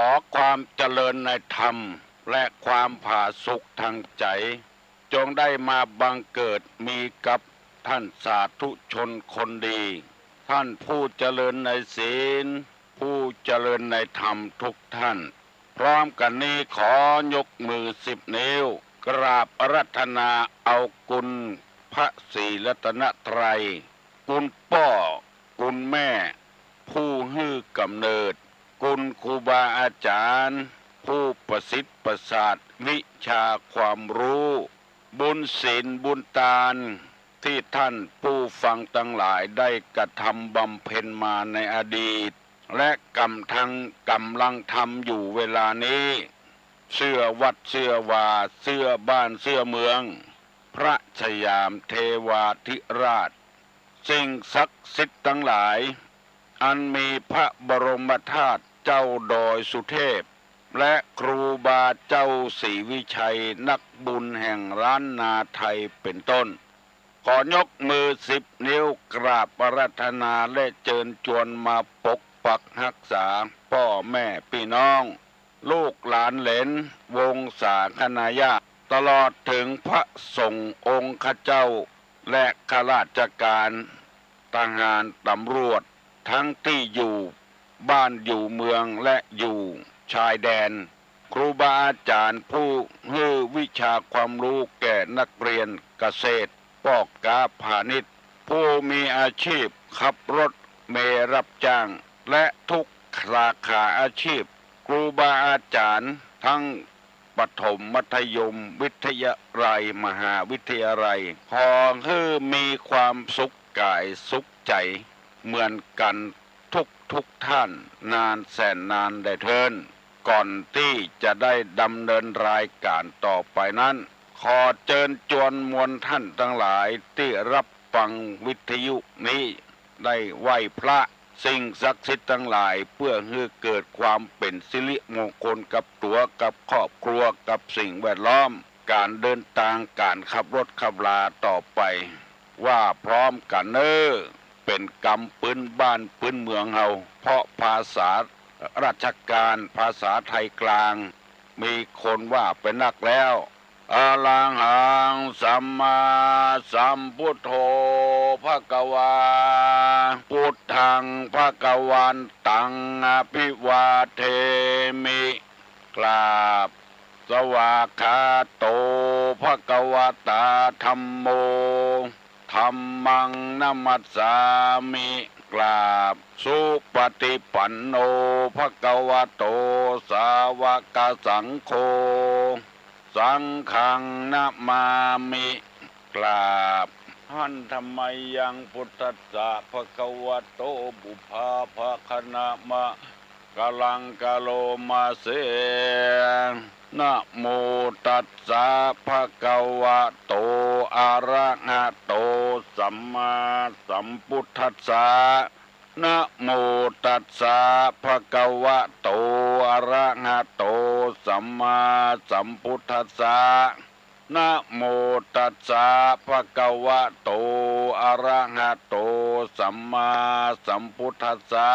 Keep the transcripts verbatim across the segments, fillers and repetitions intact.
อความเจริญในธรรมและความผาสุกทางใจ๋ จงได้มาบังเกิดมีกับท่านสาธุชนคนดี ท่านผู้เจริญในศีล ผู้เจริญในธรรมทุกท่าน พร้อมกั๋นนี้ขอยกมือสิบนิ้ว กราบอาราธนาเอาคุณพระศรีรัตนตรัย คุณป้อ คุณแม่ ผู้หื้อกำเนิด คุณครูบาอาจ๋ารย์ ผู้ประสิทธิ์ประสาทวิชาความรู้ บุญศีลบุญตาน ตี้ท่านผู้ฟังตังหลายได้กระทำบำเพ็ญมาในอดีต และกำทัง กำลังทำอยู่เวลานี้ เสื้อวัดเสื้อวา เสื้อบ้านเสื้อเมือง พระสยามเทวาธิราช สิ่งศักดิ์สิทธิ์ตังหลาย อันมีพระบรมธาตุเจ้าดอยสุเทพ และครูบาเจ้าศรีวิชัย นักบุญแห่งล้านนาไทยเป็นต้น ขอยกมือสิบนิ้วกราบอาราธนาและเจิญจวนมาปกปักฮักษาป้อแม่ปี้น้อง ลูกหลานเหลน วงศาคณาญาติ ตลอดเถิงพระสงฆ์องค์ข้าเจ้า และข้าราชการ ทหาร ตำรวจ ทั้งตี้อยู่บ้านอยู่เมืองและอยู่ชายแดน ครูบาอาจ๋ารย์ผู้หื้อวิชาความรู้แก่นักเรียนเกษตร ป้อก๊าพาณิชย์ ผู้มีอาชีพขับรถเมล์รับจ้าง และทุกสาขาอาชีพ ครูบาอาจ๋ารย์ทั้งประถมมัธยมวิทยาลัยมหาวิทยาลัย ขอหื้อมีความสุขก๋ายสุขใจ๋เหมือนกั๋นทุกๆ ท่านนานแสนนานแด่เทอญ ก่อนตี้จะได้ดำเนินรายก๋านต่อไปนั้น ขอเจิญจวนมวลท่านตังหลายตี้รับฟังวิทยุนี้ ได้ไหว้พระ สิ่งศักดิ์สิทธิ์ตังหลาย เปื้อหื้อเกิดความเป๋นสิริมงคลกับตั๋ว กับครอบครัว กับสิ่งแวดล้อม ก๋านเดินตาง ก๋านขับรถขับลาต่อไป ว่าพร้อมกั๋นเน่อ เป๋นกำปื๊นบ้านปื๊นเมืองเฮา เพราะภาษาราชการ ภาษาไทยกลาง มีคนว่าไปนักแล้ว อะระหังสัมมาสัมพุทโธภะคะวา พุทธังภะคะวันตังอะภิวาเทมิ กราบ สวากขาโตภะคะวะตาธัมโม ธัมมังนะมัสสามิ กราบ สุปะฏิปันโนภะคะวะโต สาวะกะสังโฆ สังฆังนะมามิ กราบ หันธะมะยัง พุทธัสสะภะคะวะโต ปุพพาภะคะนะมะ กะลังกะโลมาเส นะโมตัสสะภะคะวะโต อะระหะโต สัมมาสัมพุทธัสสะ นะโมตัสสะภะคะวะโต อะระหะโต สัมมาสัมพุทธัสสะ นะโมตัสสะภะคะวะโต อะระหะโต สัมมาสัมพุทธัสสะ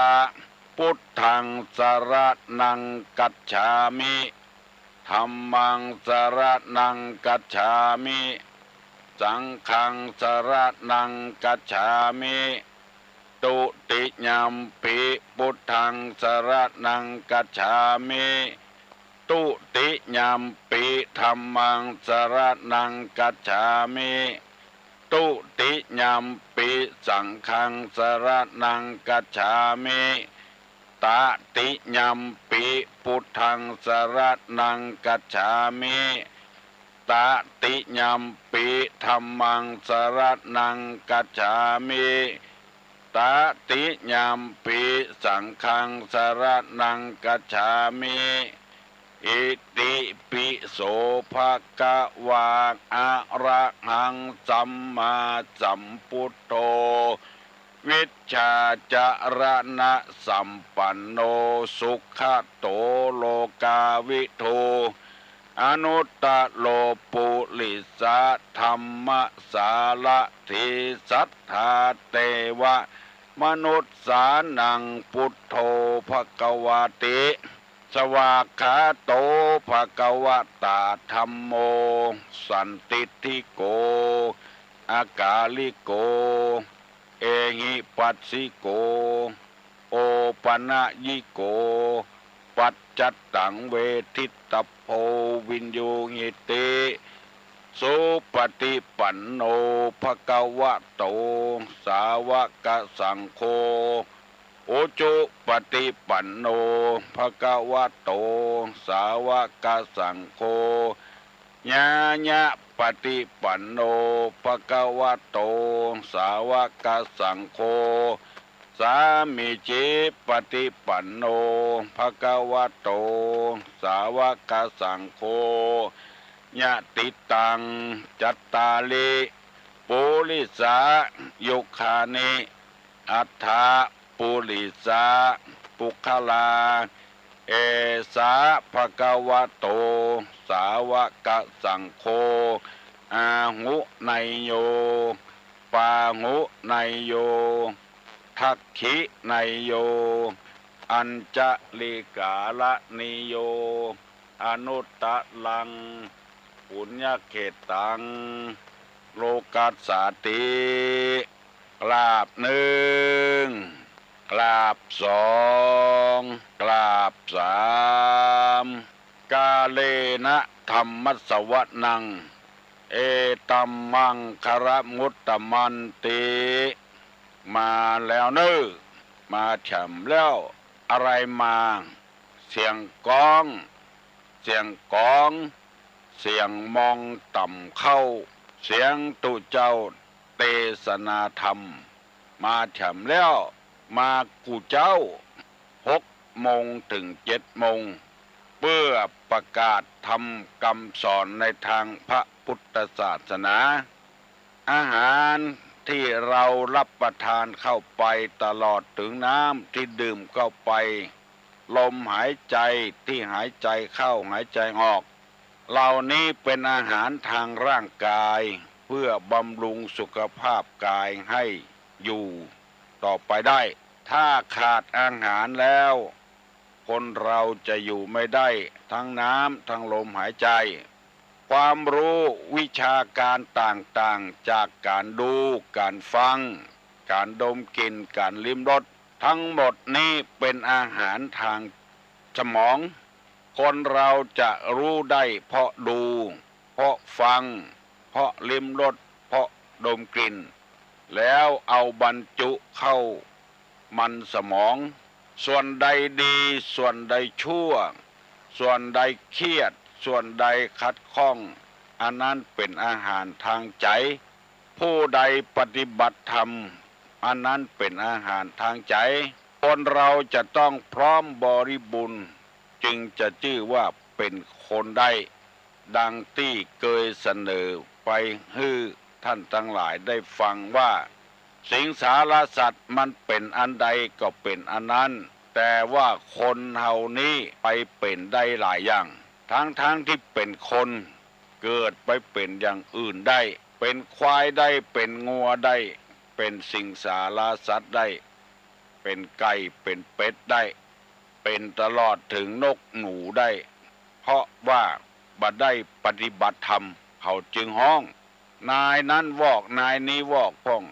พุทธังสะระณังคัจฉามิ ธัมมังสะระณังคัจฉามิ สังฆังสะระณังคัจฉามิ ตุติยัมปิพุทธังสะระณังคัจฉามิ ตุติยัมปิธัมมังสะระณังคัจฉามิ ตุติยัมปิสังฆังสะระณังคัจฉามิ ตะติยัมปิพุทธังสะระณังคัจฉามิ ตะติยัมปิธัมมังสะระณังคัจฉามิ ตะติยัมปิสังฆังสะระณังคัจฉามิ อิติปิโสภะคะวา อะระหังสัมมาสัมพุทโธ วิชชาจะระณะสัมปันโน สุขะโตโลกาวิทู อนุตตะโรปุริสะธัมมะสารถี สัทธาเตวะมนุสสานัง พุทโธภะคะวาติ สวากขาโต ภะคะวะตา ธัมโม สันทิฏฐิโก อะกาลิโก เอหิปัสสิโก โอปะนะยิโก ปัจจัตตัง เวทิตตะโพ วินยูหิติ สุปะฏิปันโน ภะคะวะโต สาวะกะสังโฆ อุจุปะฏิปันโน ภะคะวะโต สาวะกะสังโฆ ญาญะปะฏิปันโน ภะคะวะโต สาวะกะสังโฆ สามีจิปะฏิปันโน ภะคะวะโต สาวะกะสังโฆ ยะติตัง จัตตาริ ปุริสายุคานิ อัฏฐะ ปุริสาปุคคลา เอสา ภะคะวะโต สาวะกะสังโฆ อาหุเนยโย ปาหุเนยโย ทักขิเนยโย อัญจลิกาละนิโย อนุตตะรัง ปุญญะเขตตัง โลกัสสาติ กราบนึ่ง กราบสอง กราบสาม กาเลนะธัมมัสสวนัง เอตัมมังคะละมุตตะมันติ มาแล้วเน่อ มาแถมแล้ว อะไรมา เสียงก้อง เสียงก๋อง เสียงมองต่ำเข้า เสียงตุ๊เจ้าเตสนาธรรม มาแถมแล้ว มากู้เจ๊า หกโมงเถิงเจ็ดโมง เปื้อประกาศธรรมกำสอนในตางพระปุทธศาสนา อาหารตี้เฮารับประทานเข้าไปตลอดเถิงน้ำตี้ดื่มเข้าไป ลมหายใจ๋ตี้หายใจ๋เข้าหายใจ๋ออก เหล่านี้เป๋นอาหารตางร่างก๋าย เปื้อบำรุงสุขภาพก๋ายหื้ออยู่ต่อไปได้ ถ้าขาดอาหารแล้ว คนเฮาจะอยู่ไม่ได้ ตึงน้ำตึงลมหายใจ๋ ความฮู้วิชาก๋านต่างๆ จากก๋านดู ก๋านฟัง ก๋านดมกลิ่น ก๋านลิ้มรส ตึงหมดนี้เป๋นอาหารตางสมอง คนเฮาจะฮู้ได้เพราะดู เพราะฟัง เพราะลิ้มรส เพราะดมกลิ่น แล้วเอาบรรจุเข้ามันสมอง ส่วนใดดี ส่วนใดชั่ว ส่วนใดเครียด ส่วนใดขัดข้อง อันนั้นเป๋นอาหารตางใจ๋ ผู้ใดปฏิบัติธรรม อันนั้นเป๋นอาหารตางใจ๋ คนเฮาจะต้องพร้อมบริบูรณ์ จึงจะจื้อว่าเป๋นคนได้ ดังตี้เกยเสนอไปหื้อต้านตังหลายได้ฟังว่า สิงสารสัตว์มันเป๋นอันใดก็เป๋นอันนั้น แต่ว่าคนเฮานี้ไปเป๋นได้หลายอย่าง ตึงๆ ตี้เป๋นคน เกิดไปเป๋นอย่างอื่นได้ เป๋นควายได้ เป๋นงัวได้ เป๋นสิงสารสัตว์ได้ เป๋นไก่ เป๋นเป็ดได้ เป๋นตลอดเถิงนกหนูได้ เพราะว่าบ่ได้ปฏิบัติธรรม เขาจึงฮ้อง นายนั้นวอก นายนี้วอกพ่อง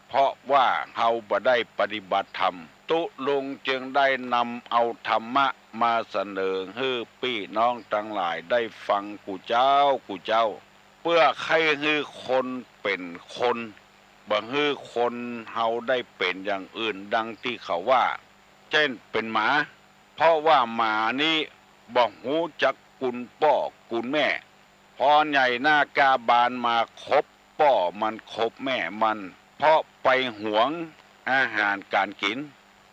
เพราะว่าเฮาบ่ได้ปฏิบัติธรรม ตุ๊ลุงจึงได้นำเอาธรรมะมาเสนอหื้อปี้น้องตังหลายได้ฟังกู้เจ๊ากู้เจ๊า เปื้อใค่หื้อคนเป๋นคน บ่หื้อคนเฮาได้เป๋นอย่างอื่นดังตี้เขาว่า เจ้นเป๋นหมา เพราะว่าหมานี้บ่ฮู้จักกุณป้อกุณแม่ พอใหญ่หน้ากล้าบานมาคบป้อมันคบแม่มัน เพราะไปหวงอาหารก๋านกิ๋น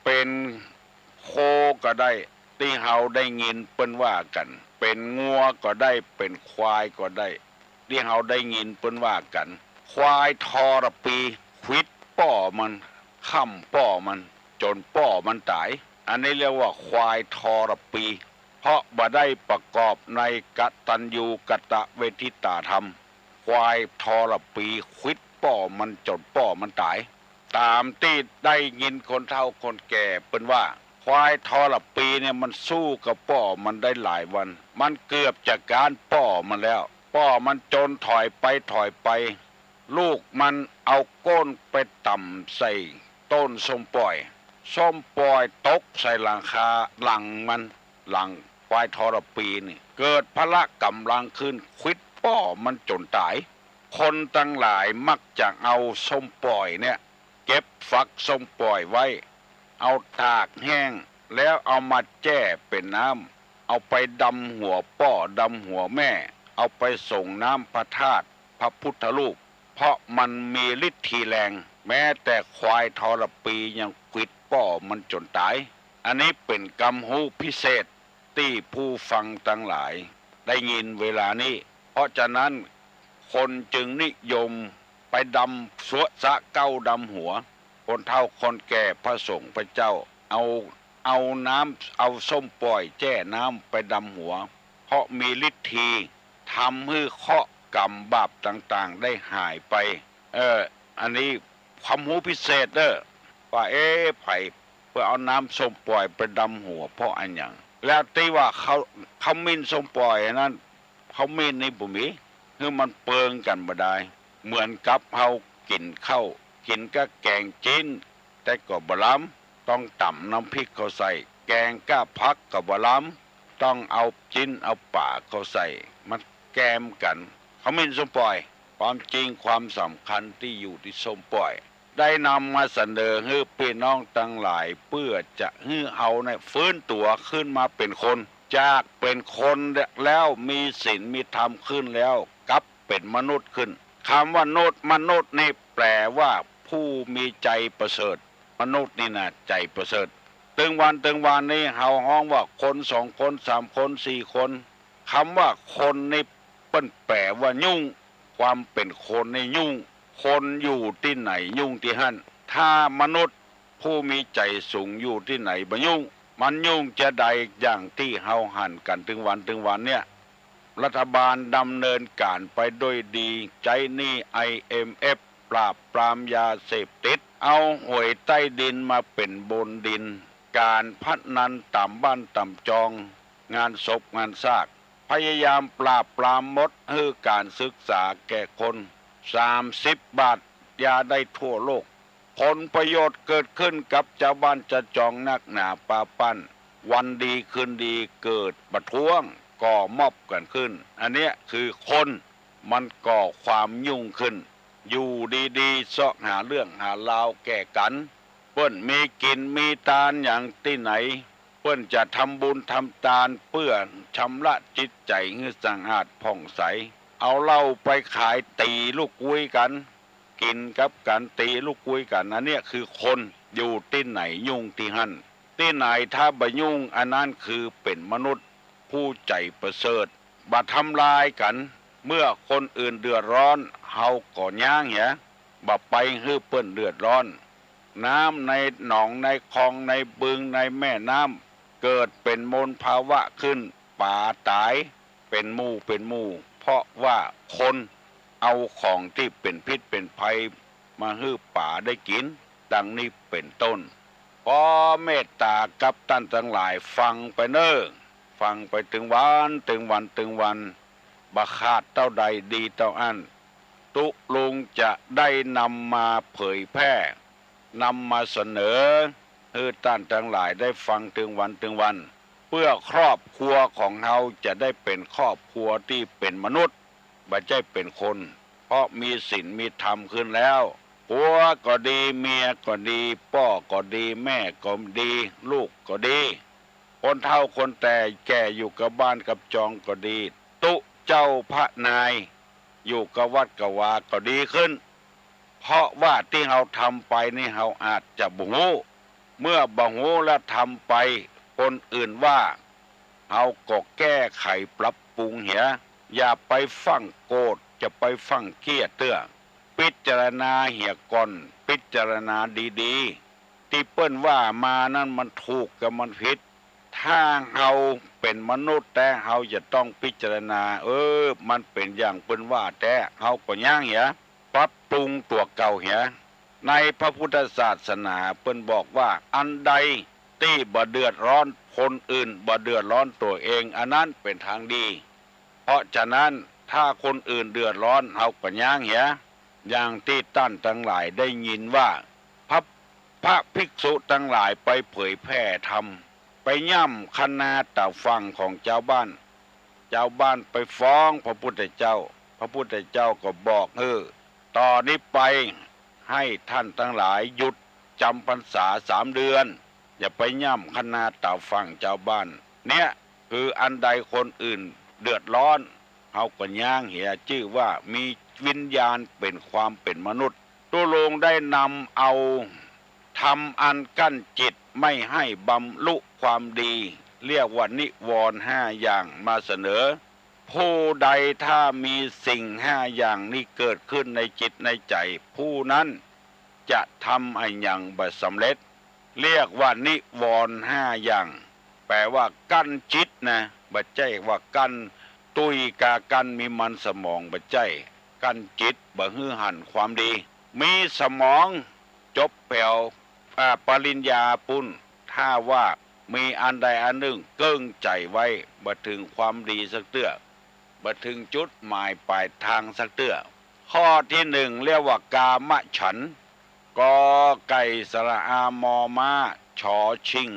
เป๋นโคก็ได้ ตี้เฮาได้ยินเปิ้นว่ากั๋น เป๋นงัวก็ได้ เป๋นควายก็ได้ ตี้เฮาได้ยินเปิ้นว่ากั๋น ควายทรปี ขวิดป้อมัน ค้ำป้อมัน จ๋นป้อมันต๋าย อันนี้เรียกว่าควายทรปี เพราะบ่ได้ประกอบในกตัญญูกตเวทิตาธรรม ควายทรปี ขวิดป้อมันจ๋นป้อมันต๋าย ต๋ามตี้ได้ยินคนเฒ่าคนแก่เปิ้นว่า ควายทรปีเนี่ยมันสู้กับป้อมันได้หลายวัน มันเกือบจะก๊านป้อมันแล้ว ป้อมันจ๋นถอยไปถอยไป ลูกมันเอาก้นไปต่ำใส่ต้นส้มป่อย ส้มป่อยตกใส่หลังคาหลังมัน หลังควายทรปีนี่ เกิดพละก๋ำลังขึ้น ขวิดป้อมันจ๋นต๋าย คนตังหลายมักจะเอาส้มป่อยเนี่ย เก็บฝักส้มป่อยไว้ เอาตากแห้ง แล้วเอามาแจ้เป๋นน้ำ เอาไปดำหัวป้อดำหัวแม่ เอาไปสรงน้ำพระธาตุพระพุทธรูป เพราะมันมีฤทธิ์แรง แม้แต่ควายทรปียังขวิดป้อมันจ๋นต๋าย อันนี้เป๋นกำฮู้พิเศษ ตี้ผู้ฟังตังหลายได้ยินเวลานี้ เพราะฉะนั้นคนจึงนิยมไปดำสระเก๊าดำหัว คนเฒ่าคนแก่พระสงฆ์พระเจ้า เอา เอาน้ำ เอาส้มป่อยแจ้น้ำไปดำหัว เพราะมีฤทธีทำหื้อเคราะห์กรรมบาปต่างๆ ได้หายไป เออ อันนี้ความฮู้พิเศษเด้อ ว่า เอ๊ะ ใผเปิ้นเอาน้ำส้มป่อยไปดำหัวเพราะอะหยัง แล้วตี้ว่าเขา ขมิ้นส้มป่อยอันนั้น ขมิ้นนี่บ่มี หื้อมันเปิงกั๋นบ่ดาย เหมือนกับเฮากิ๋นข้าว กิ๋นกับแก๋งจิ๊น แต่ก็บ่ล้ำ ต้องต๋ำน้ำพริกเข้าใส่ แก๋งกับผักก็บ่ล้ำ ต้องเอาจิ๊นเอาป๋าเข้าใส่ มันแกมกั๋น ขมิ้นส้มป่อย ความจริงความสำคัญตี้อยู่ตี้ส้มป่อย ได้นำมาเสนอหื้อปี้น้องตังหลาย เปื้อจะหื้อเฮาเนี่ยฟื้นตั๋วขึ้นมาเป๋นคน จากเป๋นคนแล้วมีศีลมีธรรมขึ้นแล้ว กลับเป๋นมนุษย์ขึ้น กำว่านุษย์ มนุษย์นี่แปลว่าผู้มีใจ๋ประเสริฐ มนุษย์นี่นะใจ๋ประเสริฐ ตึงวันตึงวันนี้เฮาฮ้องว่าคนสองคนสามคนสี่คน กำว่าคนนี่เปิ้นแปลว่ายุ่ง ความเป๋นคนนี่ยุ่ง คนอยู่ตี้ไหนยุ่งตี้หั้น ถ้ามนุษย์ผู้มีใจ๋สูงอยู่ตี้ไหนบ่ยุ่ง มันยุ่งจาใด อย่างตี้เฮาหันกั๋นตึงวันตึงวันเนี่ย รัฐบาลดำเนินก๋านไปด้วยดี ใจ๊หนี้ ไอเอ็มเอฟ ปราบปรามยาเสพติด เอาหวยใต้ดินมาเป๋นบนดิน ก๋านพนันต๋ามบ้านต๋ามจอง งานศพงานซาก พยายามปราบปรามหมด หื้อก๋านศึกษาแก่คน สามสิบบาท ยาได้ทั่วโลก ผลประโยชน์เกิดขึ้นกับจาวบ้านจาวจองนักหนาปาปัน วันดีคืนดีเกิดประท้วงก่อม็อบกั๋นขึ้น อันเนี้ยคือคนมันก่อความยุ่งขึ้น อยู่ดีๆ เซาะหาเรื่องหาราวแก่กั๋น เปิ้นมีกิ๋นมีตานหยังตี้ไหน เปิ้นจะทำบุญทำตานเปื้อชำระจิตใจ๋หื้อสะอาดผ่องใส เอาเหล้าไปขายตี๋ลูกกุ้ยกั๋น กิ๋นกับกั๋นตี๋ลูกกุ้ยกั๋น อันเนี้ยคือคน อยู่ตี้ไหนยุ่งตี้หั้น ตี้ไหนถ้าบ่ยุ่ง อันนั้นคือเป๋นมนุษย์ผู้ใจ๋ประเสริฐ บ่ทำลายกั๋น เมื่อคนอื่นเดือดร้อน เฮาก็ย้างเหีย บ่ไปหื้อเปิ้นเดือดร้อน น้ำในหนองในคลองในบึงในแม่น้ำ เกิดเป๋นมลภาวะขึ้น ป๋าต๋ายเป๋นหมู่เป๋นหมู่ เพราะว่าคนเอาของตี้เป๋นพิษเป๋นภัยมาหื้อป๋าได้กิ๋น ดังนี้เป๋นต้น ขอเมตต๋ากับต้านตังหลายฟังไปเน่อ ฟังไปตึงวันตึงวันตึงวัน บ่ขาดเต้าใดดีเต้าอั้น ตุ๊ลุงจะได้นำมาเผยแพร่ นำมาเสนอ หื้อต้านตังหลายได้ฟังตึงวันตึงวัน เปื้อครอบครัวของเฮาจะได้เป๋นครอบครัวตี้เป๋นมนุษย์ บ่ใจ้เป๋นคน เพราะมีศีลมีธรรมขึ้นแล้ว ผัวก็ดี เมียก็ดี ป้อก็ดี แม่ก็ดี ลูกก็ดี คนเฒ่าคนแก่อยู่กับบ้านกับจองก็ดี ตุ๊เจ้าพระนาย อยู่กับวัดกับวาก็ดีขึ้น เพราะว่าตี้เฮาทำไปนี่เฮาอาจจะบ่ฮู้ เมื่อบ่ฮู้แล้วทำไป คนอื่นว่า เฮาก็แก้ไขปรับปรุงเหีย อย่าไปฟั่งโกรธ อย่าไปฟั่งเคียดเตื้อ พิจารณาเหียก่อน พิจารณาดีๆ ตี้เปิ้นว่ามานั้นมันถูกกับมันผิด ถ้าเฮาเป๋นมนุษย์แต๊ เฮาจะต้องพิจารณา เออ มันเป๋นอย่างเปิ้นว่าแต๊ เฮาก็ย้างเหีย ปรับปรุงตั๋วเก่าเหีย ในพระพุทธศาสนาเปิ้นบอกว่า อันใด ตี้บ่เดือดร้อนคนอื่น บ่เดือดร้อนตั๋วเอง อันนั้นเป๋นตางดี เพราะฉะนั้นถ้าคนอื่นเดือดร้อน เฮาก็ย้างเหีย อย่างตี้ต้านตังหลายได้ยินว่า พระ พระภิกษุตังหลายไปเผยแผ่ธรรม ไปย่ำคะนาตาฝั่งของจาวบ้าน จาวบ้านไปฟ้องพระพุทธเจ้า พระพุทธเจ้าก็บอก เออ ต่อนี้ไปให้ต้านตังหลายหยุดจ๋ำพรรษาสามเดือน อย่าไปย่ำคะนาตาฝั่งจาวบ้าน เนี่ย คืออันใดคนอื่นเดือดร้อน เฮาก็ย้างเหีย จื้อว่ามีวิญญาณเป๋นความเป๋นมนุษย์ ตุ๊ลุงได้นำเอาธรรมอันกั้นจิตไม่ให้บรรลุความดี เรียกว่านิวรณ์ห้าอย่างมาเสนอ ผู้ใดถ้ามีสิ่งห้าอย่างนี้เกิดขึ้นในจิตในใจ๋ ผู้นั้นจะทำอะหยังบ่สำเร็จ เรียกว่านิวรณ์ห้าอย่าง แป๋ว่ากั้นจิตนะ บ่ใจ้ว่ากั้นตุ้ยกากั้นมีมันสมอง บ่ใจ้ กั้นจิตบ่หื้อหันความดี มีสมองจบแถว อ่า ปริญญาปู้น ถ้าว่ามีอันใดอันนึ่งเกิ่งใจ๋ไว้ บ่เถิงความดีสักเตื้อ บ่เถิงจุดหมายป๋ายตางสักเตื้อ ข้อตี้นึ่งเรียกว่ากามฉันท์ กอไก่สระอา มอม้า ชอชิง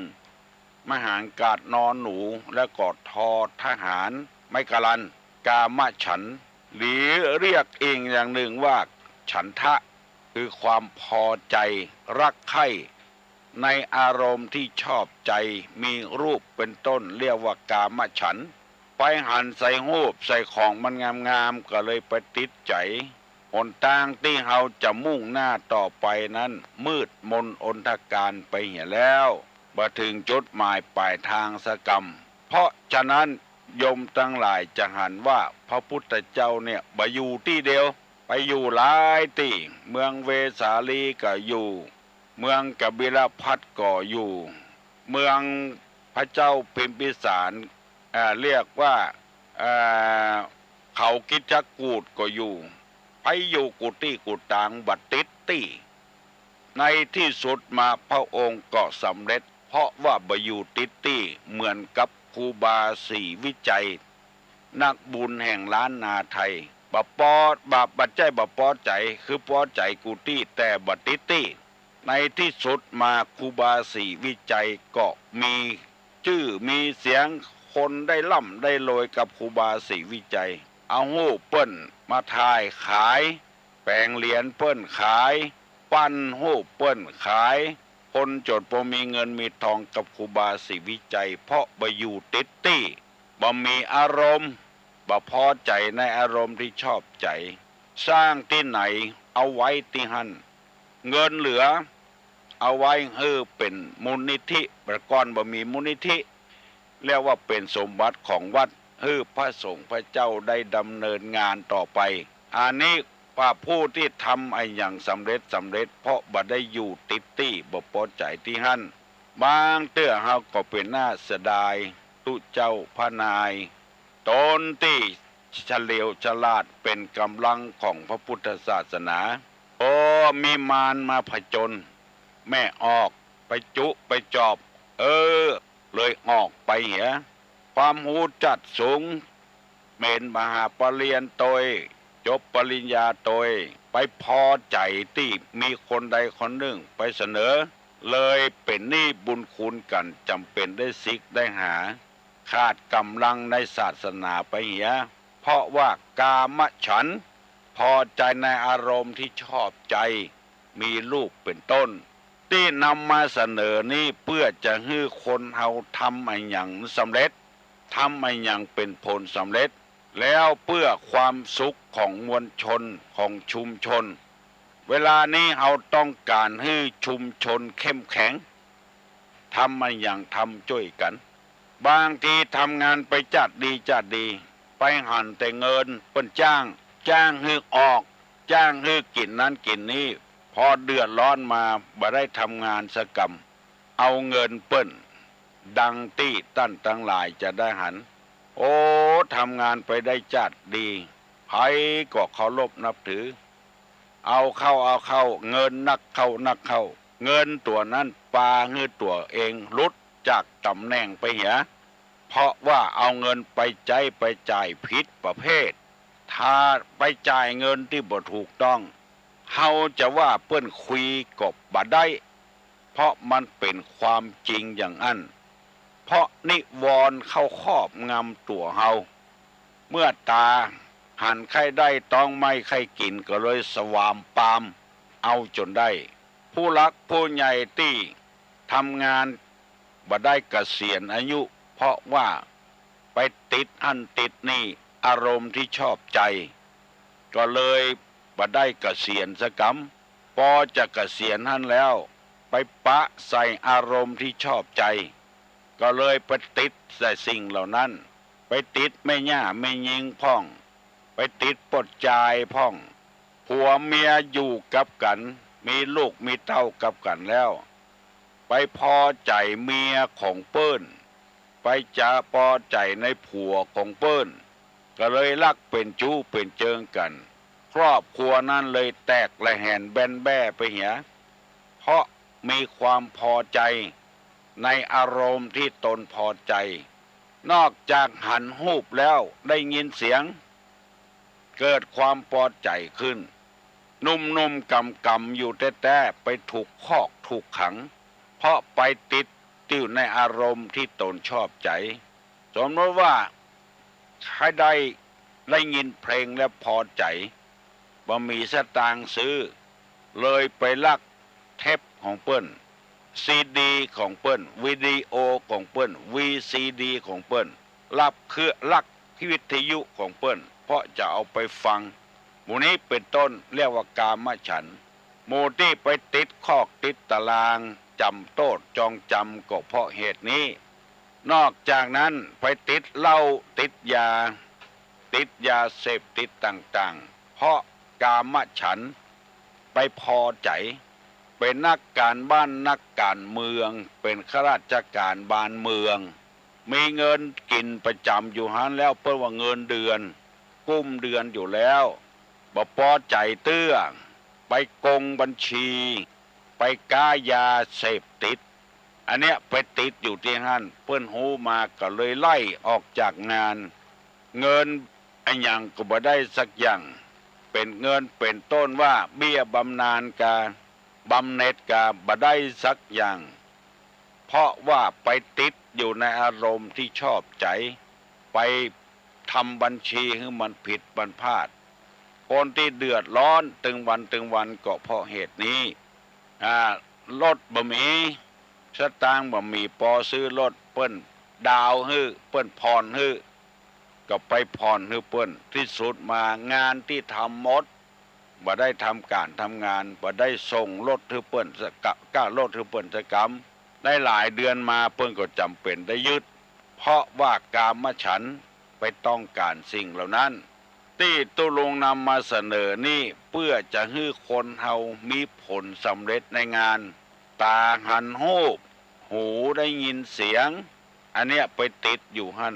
มหาอากาศ นอหนู แล้วก็ทอทหาร ไม้กาลัน กามฉันท์ หรือเรียกอีกอย่างนึ่งว่าฉันทะ คือความพอใจ๋ รักใคร่ ในอารมณ์ตี้ชอบใจ๋ มีรูปเป๋นต้น เรียกว่ากามฉันท์ ไปหันใส่ฮูปใส่ของมันงามๆ ก็เลยไปติดใจ๋ หนตางตี้เฮาจะมุ่งหน้าต่อไปนั้นมืดมนอนธการไปเหียแล้ว บ่เถิงจุดหมายป๋ายตางสักกำ เพราะฉะนั้นโยมตังหลายจะหันว่าพระพุทธเจ้าเนี่ยบ่อยู่ตี้เดียว ไปอยู่หลายตี้ เมืองเวสาลีก็อยู่ เมืองกบิลพัสดุ์ก็อยู่ เมืองพระเจ้าพิมพิสาร อ่า เรียกว่า อ่า เขาคิชกูฏก็อยู่ ไปอยู่กู้ตี้กู้ตางบ่ติดตี้ ในตี้สุดมาพระองค์ก็สำเร็จ เพราะว่าบ่อยู่ติดตี้ เหมือนกับครูบาศรีวิชัย นักบุญแห่งล้านนาไทย บ่ปอ บ่ บ่ใจ้บ่ปอใจ๋ คือปอใจ๋กู้ตี้ แต่บ่ติดตี้ ในตี้สุดมาครูบาศรีวิชัยก็มีจื้อมีเสียง คนได้ร่ำได้รวยกับครูบาศรีวิชัย เอาฮูปเปิ้นมาถ่ายขาย แป๋งเหรียญเปิ้นขาย ปั้นฮูปเปิ้นขาย คนจ๋นปอมีเงินมีทองกับครูบาศรีวิชัย เพราะบ่อยู่ติดตี้ บ่มีอารมณ์ บ่ปอใจ๋ในอารมณ์ตี้ชอบใจ๋ สร้างตี้ไหนเอาไว้ตี้หั้น เงินเหลือเอาไว้หื้อเป๋นมูลนิธิ แต่ก่อนบ่มีมูลนิธิ เรียกว่าเป๋นสมบัติของวัด หื้อพระสงฆ์พระเจ้าได้ดำเนินงานต่อไป อันนี้ว่าผู้ตี้ทำอะหยังสำเร็จสำเร็จ เพราะบ่ได้อยู่ติดตี้ บ่ปอใจ๋ตี้หั้น บางเตื้อเฮาก็เป๋นหน้าเสียดาย ตุ๊เจ้าพระนาย ต๋นตี้เฉลียวฉลาดเป๋นก๋ำลังของพระพุทธศาสนา โอ้ มีมารมาผจญ แม่ออกไปจุไปจอบ เออ เลยออกไปเหีย ความฮู้จัดสูง เป๋นมหาปริญญาโตย จบปริญญาโตย ไปปอใจ๋ตี้มีคนใดคนนึ่งไปเสนอ เลยเป๋นหนี้บุญคุณกั๋น จ๋ำเป๋นได้สิกได้หา ขาดก๋ำลังในศาสนาไปเหีย เพราะว่ากามฉันท์ ปอใจ๋ในอารมณ์ตี้ชอบใจ๋ มีรูปเป๋นต้น ตี้นำมาเสนอนี้เปื้อจะหื้อคนเฮาทำอะหยังสำเร็จ ทำอะหยังเป๋นผลสำเร็จ แล้วเปื้อความสุขของมวลชน ของชุมชน เวลานี้เฮาต้องก๋านหื้อชุมชนเข้มแข็ง ทำอะหยังทำจ้วยกั๋น บางทีทำงานไปจ๊าดดีจ๊าดดี ไปหันแต่เงินเปิ้นจ้าง จ้างหื้อออก จ้างหื้อกิ๋นนั้นกิ๋นนี้ ปอเดือดร้อนมาบ่ได้ทำงานสักกำ เอาเงินเปิ้น ดังตี้ต้านตังหลายจะได้หัน โอ้ ทำงานไปได้จ๊าดดี ใผก็เคารพนับถือ เอาเข้าเอาเข้า เงินนักเข้านักเข้า เงินตั๋วนั้นปาหื้อตั๋วเองหลุดจากต๋ำแหน่งไปเหีย เพราะว่าเอาเงินไปใจ๊ไปจ่ายผิดประเภท ถ้าไปจ่ายเงินตี้บ่ถูกต้อง เฮาจะว่าเปิ้นคุยก็บ่ได้ เพราะมันเป๋นความจริงอย่างอั้น เพราะนิวรณ์เข้าครอบงำตั๋วเฮา เมื่อต๋าหันใค่ได้ต๊องไม้ใค่กิ๋นก็เลยสวามปามเอาจ๋นได้ ผู้หลักผู้ใหญ่ตี้ทำงานบ่ได้เกษียณอายุ เพราะว่าไปติดหั้นติดนี่ อารมณ์ตี้ชอบใจ๋ ก็เลยบ่ได้เกษียณสักกำ ปอจะเกษียณหั้นแล้ว ไปปะใส่อารมณ์ตี้ชอบใจ๋ ก็เลยไปติดใส่สิ่งเหล่านั้น ไปติดแม่หญ้าแม่ญิงพ่อง ไปติดป้อจายพ่อง ผัวเมียอยู่กับกั๋น มีลูกมีเต้ากับกั๋นแล้ว ไปปอใจ๋เมียของเปิ้น ไปจะปอใจ๋ในผัวของเปิ้น ก็เลยลักเป๋นจู๊เป๋นเจิงกั๋น ครอบครัวนั้นเลยแตกระแหนแบนแบ้ไปเหีย เพราะมีความปอใจ๋ในอารมณ์ตี้ตนปอใจ๋ นอกจากหันฮูปแล้วได้ยินเสียง เกิดความปอใจ๋ขึ้น หนุ่มๆ ก๋ำๆ อยู่แต๊ๆ ไปถูกคอกถูกขัง เพราะไปติดอยู่ในอารมณ์ตี้ตนชอบใจ๋ สมมติว่าใค่ได้ ได้ยินเพลงแล้วปอใจ๋ บ่มีสตางค์ซื้อ เลยไปลักเทปของเปิ้น ซีดีของเปิ้น วิดีโอของเปิ้น วีซีดีของเปิ้น ลักเครื่อง ลักวิทยุของเปิ้น เพราะจะเอาไปฟัง หมู่นี้เป๋นต้นเรียกว่ากามฉันท์ หมู่ตี้ไปติดคอกติดตาราง จ๋ำโต้ษจองจำก็เพราะเหตุนี้ นอกจากนั้นไปติดเหล้าติดยา ติดยาเสพติดต่างๆ เพราะกามฉันท์ ไปปอใจ๋ เป๋นนักก๋านบ้านนักก๋านเมือง เป๋นข้าราชก๋านบ้านเมือง มีเงินกิ๋นประจ๋ำอยู่หั้นแล้ว เปิ้นว่าเงินเดือน กุ้มเดือนอยู่แล้ว บ่ปอใจ๋เตื้อ ไปโกงบัญชี ไปก๊ายาเสพติด อันเนี้ยไปติดอยู่ตี้หั้น เปิ้นฮู้มาก็เลยไล่ออกจากงาน เงินอะหยังก็บ่ได้สักอย่าง เป๋นเงินเป๋นต้นว่าเบี้ยบำนาญกา บำเหน็จกา บ่ได้สักอย่าง เพราะว่าไปติดอยู่ในอารมณ์ตี้ชอบใจ๋ ไปทำบัญชีหื้อมันผิดมันพลาด คนตี้เดือดร้อนตึงวันตึงวันก็เพราะเหตุนี้ อ่า รถบ่มี สตางค์บ่มี ปอซื้อรถ เปิ้นดาวน์หื้อ เปิ้นผ่อนหื้อ ก็ไปผ่อนหื้อเปิ้น ตี้สุดมางานตี้ทำหมด บ่ได้ทำก๋านทำงาน บ่ได้ส่งรถหื้อเปิ้นสักกะ ก้ารถหื้อเปิ้นสักกำ ได้หลายเดือนมาเปิ้นก็จ๋ำเป๋นได้ยึด เพราะว่ากามฉันท์ไปต้องก๋านสิ่งเหล่านั้น ตี้ตุ๊ลุงนำมาเสนอนี่เปื้อจะหื้อคนเฮามีผลสำเร็จในงาน ต๋าหันฮูป หูได้ยินเสียง อันเนี้ยไปติดอยู่หั้น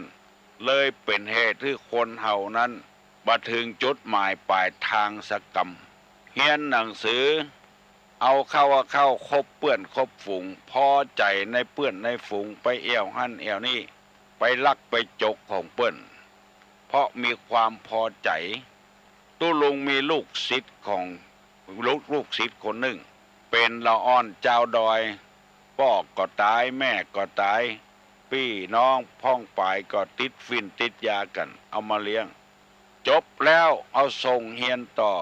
เลยเป๋นเหตุหื้อคนเฮานั้นบ่เถิงจุดหมายป๋ายตางสักกำ เฮียนหนังสือ เอาเข้า เอาเข้า คบเปื้อนคบฝูง ปอใจ๋ในเปื้อนในฝูง ไปแอ่วหั้นแอ่วนี่ ไปลักไปจกของเปิ้น เพราะมีความปอใจ๋ ตุ๊ลุงมีลูกศิษย์ของ ลูก ลูกศิษย์คนนึ่ง เป๋นละอ่อนจาวดอย ป้อก็ต๋าย แม่ก็ต๋าย ปี้น้องป้องป๋ายก็ติดฝิ่นติดยากั๋น เอามาเลี้ยง จบแล้วเอาส่งเฮียนต่อ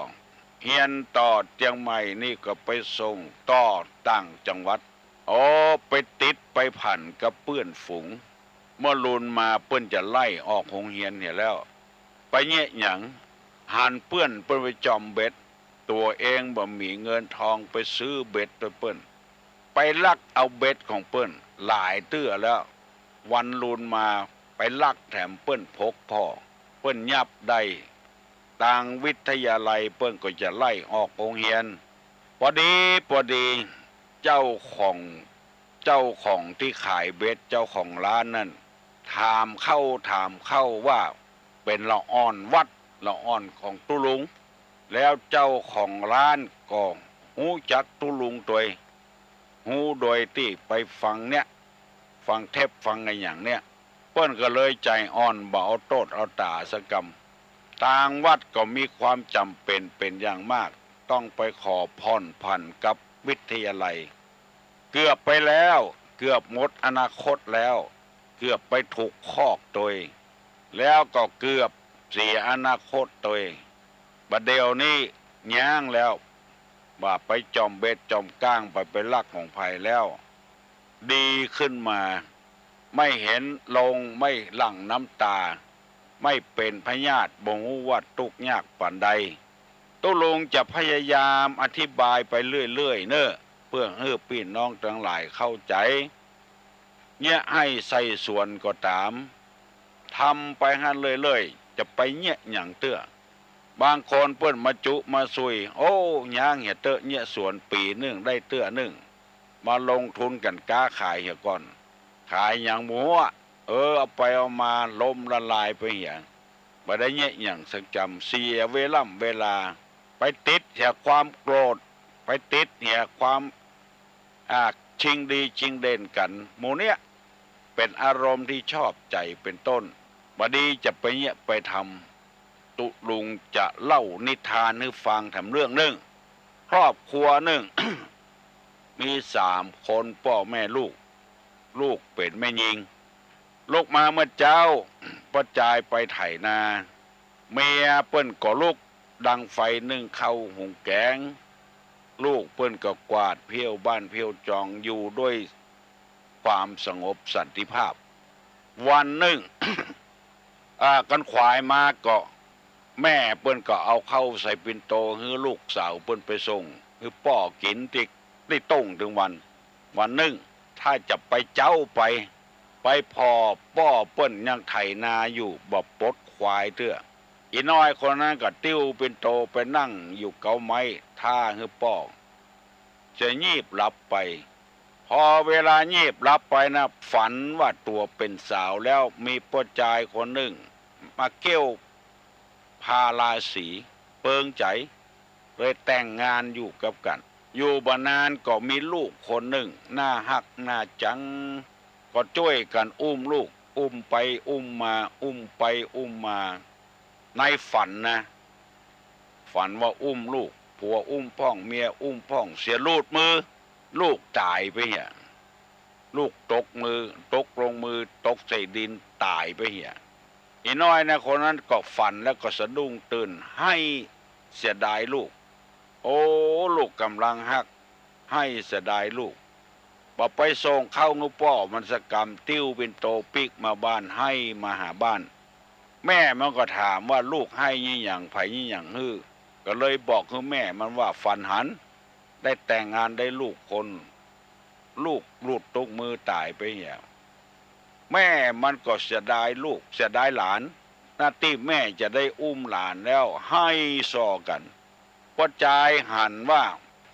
เฮียนต่อเจียงใหม่นี่ก็ไปส่งต่อต่างจังหวัด โอ้ ไปติดไปพันกับเปื้อนฝูง เมื่อลุนมาเปิ้นจะไล่ออกโฮงเฮียนเหียแล้ว ไปเยียะหยัง หันเปื้อนเปิ้นไปจ่อมเบ็ด ตั๋วเองบ่มีเงินทองไปซื้อเบ็ดหื้อเปิ้น ไปลักเอาเบ็ดของเปิ้นหลายเตื้อแล้ว วันลุนมาไปลักแถมเปิ้นผกผ่อ เปิ้นยับได้ ตางวิทยาลัยเปิ้นก็จะไล่ออกโฮงเฮียน ปอดีปอดี เจ้าของ เจ้าของตี้ขายเบ็ด เจ้าของร้านนั้น ถามเข้าถามเข้าว่าเป๋นละอ่อนวัด ละอ่อนของตุ๊ลุง แล้วเจ้าของร้านก็ฮู้จักตุ๊ลุงตวย ฮู้โดยตี้ไปฟังเนี่ย ฟังเทปฟังอะหยังเนี่ย เปิ้นก็เลยใจ๋อ่อน บ่เอาโต้ษเอาต๋าสักกำ ตางวัดก็มีความจ๋ำเป๋นเป๋นอย่างมาก ต้องไปขอผ่อนผันกับวิทยาลัย เกือบไปแล้ว เกือบหมดอนาคตแล้ว เกือบไปถูกคอกตวย แล้วก็เกือบเสียอนาคตตวย บ่าเดี่ยวนี้ย้างแล้ว บ่าไปจ่อมเบ็ดจ่อมก้าง ไป ไปลักของใผแล้ว ดีขึ้นมา ไม่เห็นลง ไม่หลั่งน้ำต๋า ไม่เป๋นพยาธิ บ่ฮู้ว่าตุ๊กข์ยากปานใด ตุ๊ลุงจะพยายามอธิบายไปเรื่อยๆ เน่อ เปื้อหื้อปี้น้องตังหลายเข้าใจ๋ เยียะไฮ่ไส่สวนก็ต๋าม ทำไปหั้นเรื่อยๆ จะไปเยียะหยังเตื้อ บางคนเปิ้นมาจุมาซุย โอ้ ย้างเหียเต๊อะ เยียะสวนปี๋นึ่งได้เตื้อนึ่ง มาลงทุนกั๋นก๊าขายเหียก่อน ขายหยังบ่ฮู้ เออ เอาไปเอามาล้มละลายไปเหีย บ่ได้เยียะหยังสักจำ เสียเวล่ำเวลา ไปติดเหียความโกรธ ไปติดเหียความ อ่า ชิงดีชิงเด่นกั๋น หมู่เนี้ย เป๋นอารมณ์ตี้ชอบใจ๋เป๋นต้น บ่ดีจะไปเยียะไปทำ ตุ๊ลุงจะเล่านิทานหื้อฟังแถมเรื่องนึ่ง ครอบครัวนึ่ง มีสามคน ป้อแม่ลูก ลูกเป๋นแม่ญิง ลุกมาเมื่อเจ๊า ป้อจายไปไถนา เมียเปิ้นก็ลุกดังไฟนึ่งข้าวหุงแก๋ง ลูกเปิ้นก็กวาดเผี้ยวบ้านเผี้ยวจอง อยู่ด้วยความสงบสันติภาพ วันนึ่ง อ่า กันขวายมาก็ แม่เปิ้นก็เอาข้าวใส่ปิ่นโตหื้อลูกสาวเปิ้นไปส่งหื้อป้อกิ๋นตี้ ตี้โต้งตึงวัน วันนึ่ง ถ้าจะไปเจ๊าไป ไปผ่อป้อเปิ้นยังไถนาอยู่ บ่ปลดควายเตื้อ อี่น้อยคนนั้นก็ติ้วปิ่นโตไปนั่งอยู่เก๊าไม้ ท่าหื้อป้อจะยีบหลับไป พอเวลายีบหลับไปนะ ฝันว่าตั๋วเป๋นสาวแล้ว มีป้อจายคนนึ่ง มาเกี้ยวพาราสี เปิงใจ๋ เลยแต่งงานอยู่กับกั๋น อยู่บ่นานก็มีลูกคนนึ่ง น่าฮักน่าจัง ก็จ้วยกั๋นอุ้มลูก อุ้มไปอุ้มมา อุ้มไปอุ้มมา ในฝันนะ ฝันว่าอุ้มลูก ผัวอุ้มพ่อง เมียอุ้มพ่อง เสียหลุดมือ ลูกต๋ายไปเหีย ลูกตกมือ ตกลงมือ ตกใส่ดิน ต๋ายไปเหีย อี่น้อยนะคนนั้นก็ฝันแล้วก็สะดุ้งตื่น ไห้เสียดายลูก โอ้ ลูกก่ำลังฮัก ไห้เสียดายลูก บ่ไปส่งข้าวหื้อป้อมันสักกำ ติ้วปิ่นโตปิ๊กมาบ้าน ไห้มาหาบ้าน แม่มันก็ถามว่า ลูกไห้ยี่หยัง ใผยี่หยังหื้อ ก็เลยบอกหื้อแม่มันว่า ฝันหัน ได้แต่งงานได้ลูกคน ลูกหลุดตกมือต๋ายไปเหีย แม่มันก็เสียดายลูก เสียดายหลาน นาตี้แม่จะได้อุ้มหลานแล้ว ไห้ส่อกั๋น ป้อจายหันว่า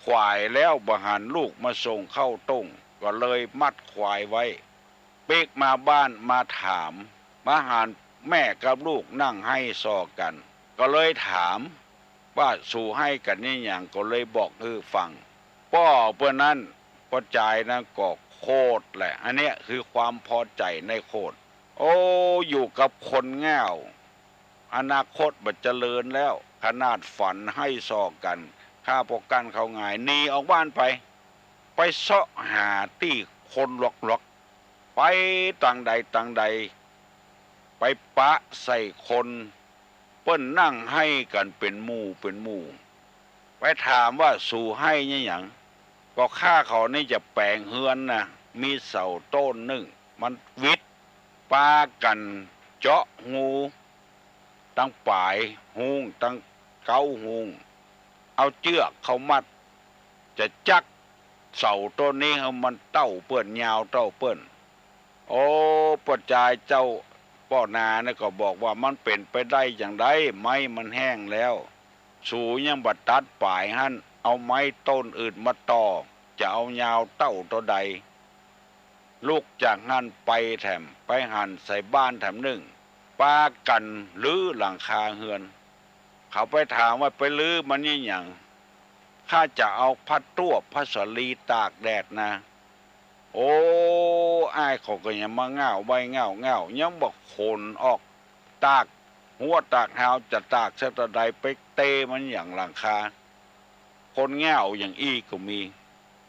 ขวายแล้ว บ่หันลูกมาส่งข้าวโต้ง ก็เลยมัดขวายไว้ ปิ๊กมาบ้านมาถาม มาหันแม่กับลูกนั่งไห้ส่อกั๋น ก็เลยถามว่า สูไห้กั๋นยี่หยัง ก็เลยบอกหื้อฟัง ป้อเปิ้นนั้น ป้อจายนั้นก็โขดแหละ อันเนี้ยคือความพอใจ๋ในโขด โอ้ อยู่กับคนง่าว อนาคตบ่เจริญแล้ว ขนาดฝันไห้ส่อกั๋น ข้าป้อกั้นเข้าหงาย หนีออกบ้านไป ไปเซาะหาตี้คนหลอกๆ ไปตางใดตางใด ไปปะใส่คน เปิ้นนั่งไห้กั๋นเป๋นหมู่เป๋นหมู่ ไปถามว่า สูไห้ยี่หยัง ก็ข้าเขานี่จะแป๋งเฮือนนะ มีเสาต้นนึ่ง มันวิด ปากั๋นเจาะฮู ตังป๋ายฮูง ตังเก๊าฮูง เอาเจื้อกเข้ามัด จะจักเสาต้นนี้หื้อมันเต้าเปิ้น ยาวเต้าเปิ้น โอ้ ป้อจายเจ้าป้อนาเนี่ยก็บอกว่า มันเป๋นไปได้จางใด ไม้มันแห้งแล้ว สูยังบ่ตัดป๋ายหั้น เอาไม้ต้นอื่นมาต่อ จะเอายาวเต้าเต้าใด ลุกจากหั้นไปแถม ไปหันใส่บ้านแถมนึ่ง ปากั๋นรื้อหลังคาเฮือน เขาไปถามว่า ไปรื้อมันยี่หยัง ข้าจะเอาผ้าตวบผ้าสาลีตากแดดนะ โอ้ อ้ายเขาก็ยังมาง่าวใบ้ง่าวง่าว ยังบ่ขนออกตากหัวตากหาว จะตากสักเท่าใด ไปเตะมันหยั่งหลังคา คนง่าวอย่างอี้ก็มี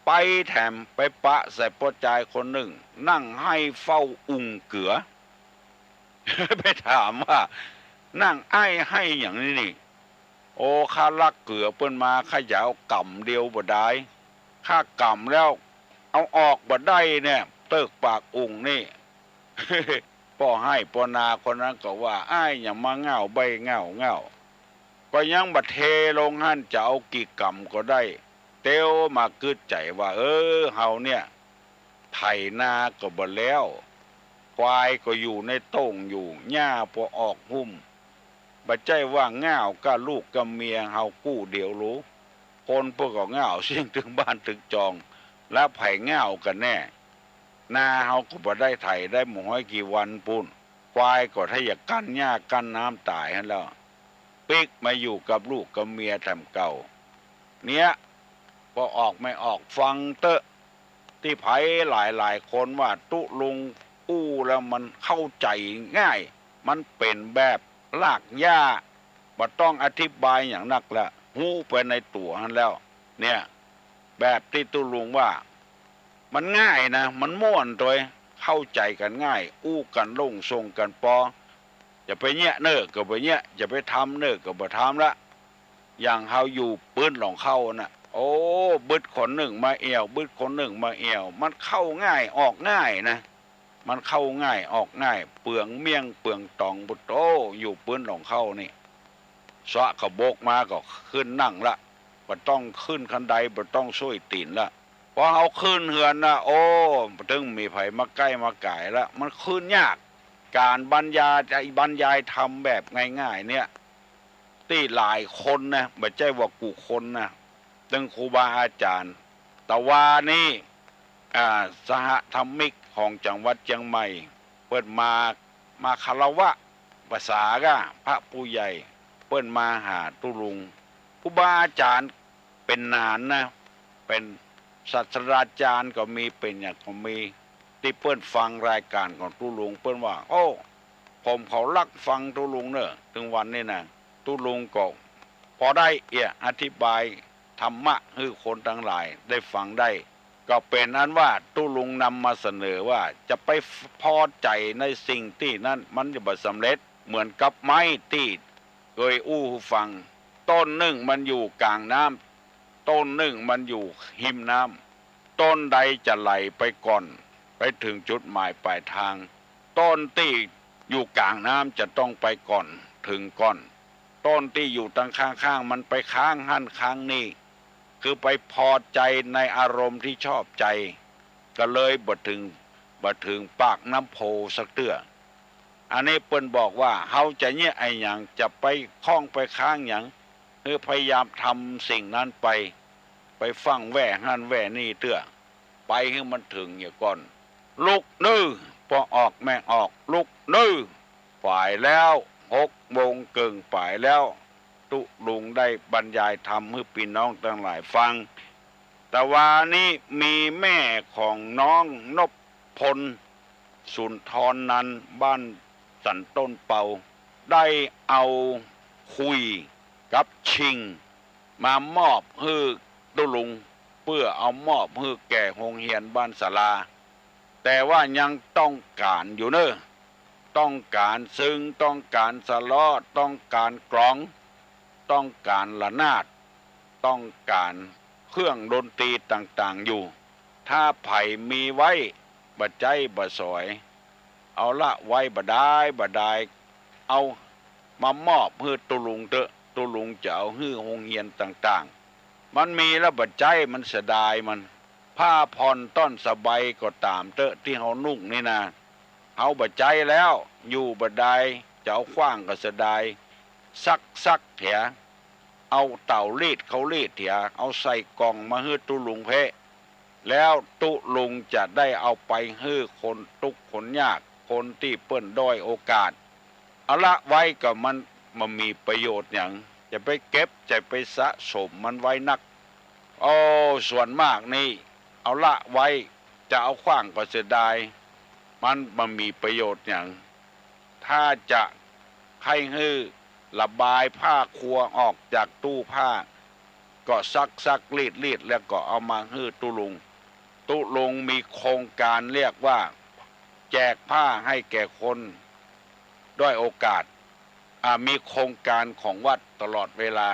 ไปแถมไปปะใส่ป้อจายคนนึ่ง นั่งไห้เฝ้าอุ่งเกือ ไปถามว่า นั่งไอ้ไห้หยังนี่นี่ โอ้ ข้าลักเกือเปิ้นมา ข้าจะเอาก๋ำเดียวบ่ดาย ข้าก๋ำแล้ว เอาออกบ่ได้เนี่ย เติกปากอุ่งนี่ ป้อไฮ่ป้อนาคนนั้นก็ว่า อ้ายยังมาง่าวใบ้ง่าวง่าว ก็ยังบ่เทลงหั้น จะเอากี่ก๋ำก็ได้ เตียวมากึ๊ดใจ๋ว่า เออ เฮาเนี่ย ไถนาก็บ่แล้ว ควายก็อยู่ในโต้งอยู่ หญ้าบ่ออกหุ้ม บ่ใจ้ว่าง่าวก้าลูกก้าเมียเฮากู้เดียวลู คนเปิ้นก็ง่าวเสี้ยงตึงบ้านตึงจอง แล้วใผง่าวกั๋นแน่ นาเฮาก็บ่ได้ไถได้บ่ฮ้อยกี่วันปู้น ควายก็ถ้าอยากกั้นหญ้ากั้นน้ำต๋ายหั้นแล้ว ปิ๊กมาอยู่กับลูกกับเมียแถมเก่า เนี่ย บ่ออกไม่ออกฟังเต๊อะ ตี้ใผหลายๆ คนว่าตุ๊ลุงอู้แล้วมันเข้าใจ๋ง่าย มันเป๋นแบบรากหญ้า บ่ต้องอธิบายหยังนักละ ฮู้ไปในตั๋วหั้นแล้ว เนี่ย แบบตี้ตุ๊ลุงว่า มันง่ายนะ มันม่วนตวย เข้าใจ๋กั๋นง่าย อู้กั๋นโล่งส่งกั๋นปอ จะไปเยียะเน่อก็บ่เยียะ จะไปทำเน่อก็บ่ทำละ อย่างเฮาอยู่ปื๊นหลองเข้าน่ะ โอ้ บึดคนนึ่งมาแอ่ว บึดคนนึ่งมาแอ่ว มันเข้าง่ายออกง่ายนะ มันเข้าง่ายออกง่าย เปืองเมี่ยงเปืองต๋อง ปุโต อยู่ปื๊นหลองเข้านี่ สะขะบกมาก็ขึ้นนั่งละ บ่ต้องขึ้นคันได บ่ต้องส้วยตี๋นละ พอเฮาขึ้นเฮือนนะ โอ้ บ่ตึงมีใผมาใก้มาก๋ายละ มันขึ้นยาก ก๋านบรรยาย บรรยายธรรมแบบง่ายๆ เนี่ย ตี้หลายคนนะ บ่ใจ้ว่ากู้คนนะ ตึงครูบาอาจ๋ารย์ ตะวานี้ อ่า สหธรรมิกของจังหวัดเจียงใหม่ เปิ้นมา มาคารวะ ภาษาก้า พระผู้ใหญ่ เปิ้นมาหาตุ๊ลุง ครูบาอาจ๋ารย์เป๋นหนานนะ เป๋นศาสตราจ๋ารย์ก็มี เป๋นหยังก็มี ตี้เปิ้นฟังรายก๋านของตุ๊ลุง เปิ้นว่า โอ้ ผมเขาลักฟังตุ๊ลุงเน่อ ตึงวันนี้นะ ตุ๊ลุงก็ปอได้เอี้ย อธิบายธรรมะหื้อคนตังหลายได้ฟังได้ ก็เป๋นอันว่าตุ๊ลุงนำมาเสนอว่า จะไปพอใจ๋ในสิ่งตี้นั้น มันจะบ่สำเร็จ เหมือนกับไม้ตี้เกยอู้หื้อฟัง ต้นนึ่งมันอยู่ก๋างน้ำ ต้นนึ่งมันอยู่ฮิมน้ำ ต้นใดจะไหลไปก่อน ไปเถิงจุดหมายปลายตาง ต้นตี้อยู่ก๋างน้ำจะต้องไปก่อน เถิงก่อน ต้นตี้อยู่ตังข้างๆ มันไปค้างหั้นค้างนี่ คือไปพอใจ๋ในอารมณ์ตี้ชอบใจ๋ ก็เลยบ่เถิง บ่เถิงปากน้ำโพสักเตื้อ อันนี้เปิ้นบอกว่า เฮาจะเยียะอะหยัง จะไปค้องไปค้างหยัง คือพยายามทำสิ่งนั้นไป ไปฟั่งแว่หั้นแว่นี่เตื้อ ไปหื้อมันเถิงเหียก่อน ลุกเน่อ ปอออกแม่ออก ลุกเน่อ ป๋ายแล้ว หกโมงเกิ่งป๋ายแล้ว ตุ๊ลุงได้บรรยายธรรมหื้อปี้น้องตังหลายฟัง ตะวานี้มีแม่ของน้องนพพล สุนทรนันท์ บ้านสันต้นเปา ได้เอาคุยกับชิง มามอบหื้อตุ๊ลุง เปื้อเอามอบหื้อแก่โฮงเฮียนบ้านศาลา แต่ว่ายังต้องก๋านอยู่เน่อ ต้องก๋านซึ่ง ต้องก๋านสะเลาะ ต้องก๋านกลอง ต้องก๋านระนาด ต้องก๋านเครื่องดนตรีต่างๆ อยู่ ถ้าใผมีไว้ บ่ใจ๊บ่สอย เอาละไว้บ่ดายบ่ดาย เอามามอบหื้อตุ๊ลุงเต๊อะ ตุ๊ลุงจะเอาหื้อโฮงเฮียนต่างๆ มันมีแล้วบ่ใจ๊ มันเสียดายมัน ผ้าผ่อนต้อนสะใบก็ต๋ามเต๊อะ ตี้เฮานุ่งนี่นา เฮาบ่ใจ๊แล้ว อยู่บ่ดาย จะเอาขว้างก็เสียดาย ซักๆ เหีย เอาเต่ารีดเขารีดเหีย เอาใส่ก่องมาหื้อตุ๊ลุงเภะ แล้วตุ๊ลุงจะได้เอาไปหื้อคนตุ๊กข์คนยาก คนตี้เปิ้นด้อยโอกาส เอาละไว้ก็มันบ่มีประโยชน์หยัง จะไปเก็บ จะไปสะสมมันไว้นัก โอ้ ส่วนมากนี่เอาละไว้ จะเอาขว้างก็เสียดาย มันบ่มีประโยชน์หยัง ถ้าจะใค่หื้อระบายผ้าครัวออกจากตู้ผ้า ก็ซักซักรีดรีดแล้วก็เอามาหื้อตุ๊ลุง ตุ๊ลุงมีโครงการเรียกว่าแจกผ้าให้แก่คนด้อยโอกาส อ่า มีโครงการของวัดตลอดเวลา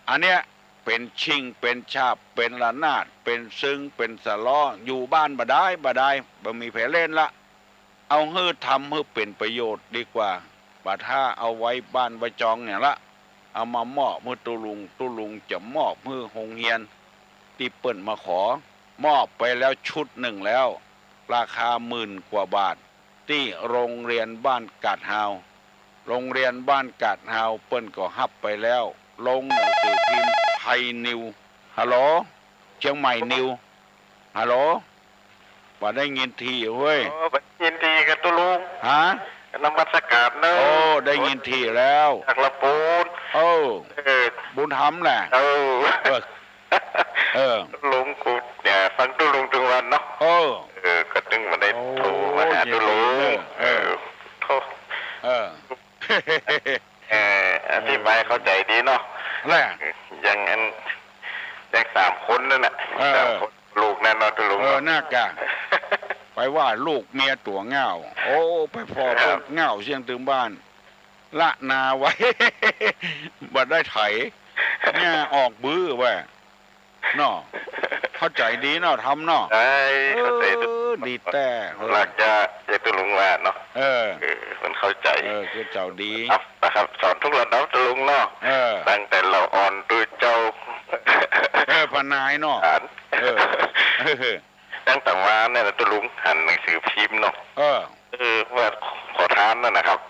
อันเนี้ยเป๋นชิง เป๋นฉาบ เป๋นระนาด เป๋นซึง เป๋นสะล้อ อยู่บ้านบ่ได้ บ่ได้ บ่มีใผเล่นละ เอาหื้อทำหื้อเป๋นประโยชน์ดีกว่า บ่ถ้าเอาไว้บ้านไว้จองเนี่ยละ เอามามอบหื้อตุ๊ลุง ตุ๊ลุงจะมอบหื้อโฮงเฮียนตี้เปิ้นมาขอ มอบไปแล้วชุดนึ่งแล้ว ราคาหมื่นกว่าบาท ตี้โฮงเฮียนบ้านกาดฮาว โฮงเฮียนบ้านกาดฮาวเปิ้นก็ฮับไปแล้ว ลงหนังสือพิมพ์ไทยนิวส์ ฮัลโหล เชียงใหม่นิวส์ ฮัลโหล บ่ได้ยินทีเว้ย โอ้ บ่ได้ยินทีกะตุ๊ลุง ฮะ นมัสการเนาะ โอ้ ได้ยินทีแล้ว จากลำพูน เออ เออ บุญธรรมแหละ เออ เออ เออ ตุ๊ลุงกูเนี่ยฟังตุ๊ลุงตึงวันเนาะ เออ เออ ก็ตึงบ่ได้โทรมาหาตุ๊ลุง โอ้ ยินดีเนอะ เออ เออ โทร เออ เออ อธิบายเข้าใจ๋ดีเนาะ แหละ อย่างอัน อย่างสามคนนั่นน่ะ เออ สามคน ลูกนั่นเนาะตุ๊ลุง เออ เนาะ น่ากะ ไปว่าลูกเมียตั๋วเหง้า โอ้ ไปผ่อ ครับ เหง้าเสี้ยงตึงบ้าน ละนาไว้ บ่ได้ไถ เนี่ยออกบื้อไว้ เนาะ เข้าใจ๋ดีเนาะ ธรรมเนาะ ใช่ เข้าใจ๋ดี เออ ดีแต๊ เออ หลักจะ จะตุ๊ลุงว่าเนาะ เออ เออ มันเข้าใจ๋ เออ คือเจ้าดี ครับ นะครับ สอนทุกระดับตุ๊ลุงเนาะ เออ ตั้งแต่เหล่าอ่อนตุ๊เจ้า เออ ป้านายเนาะ อ่าน เออ ตั้งแต่วานเนี่ยนะตุ๊ลุงหันหนังสือพิมพ์เนาะ เออ เออ ว่าขอทานนั่นนะครับ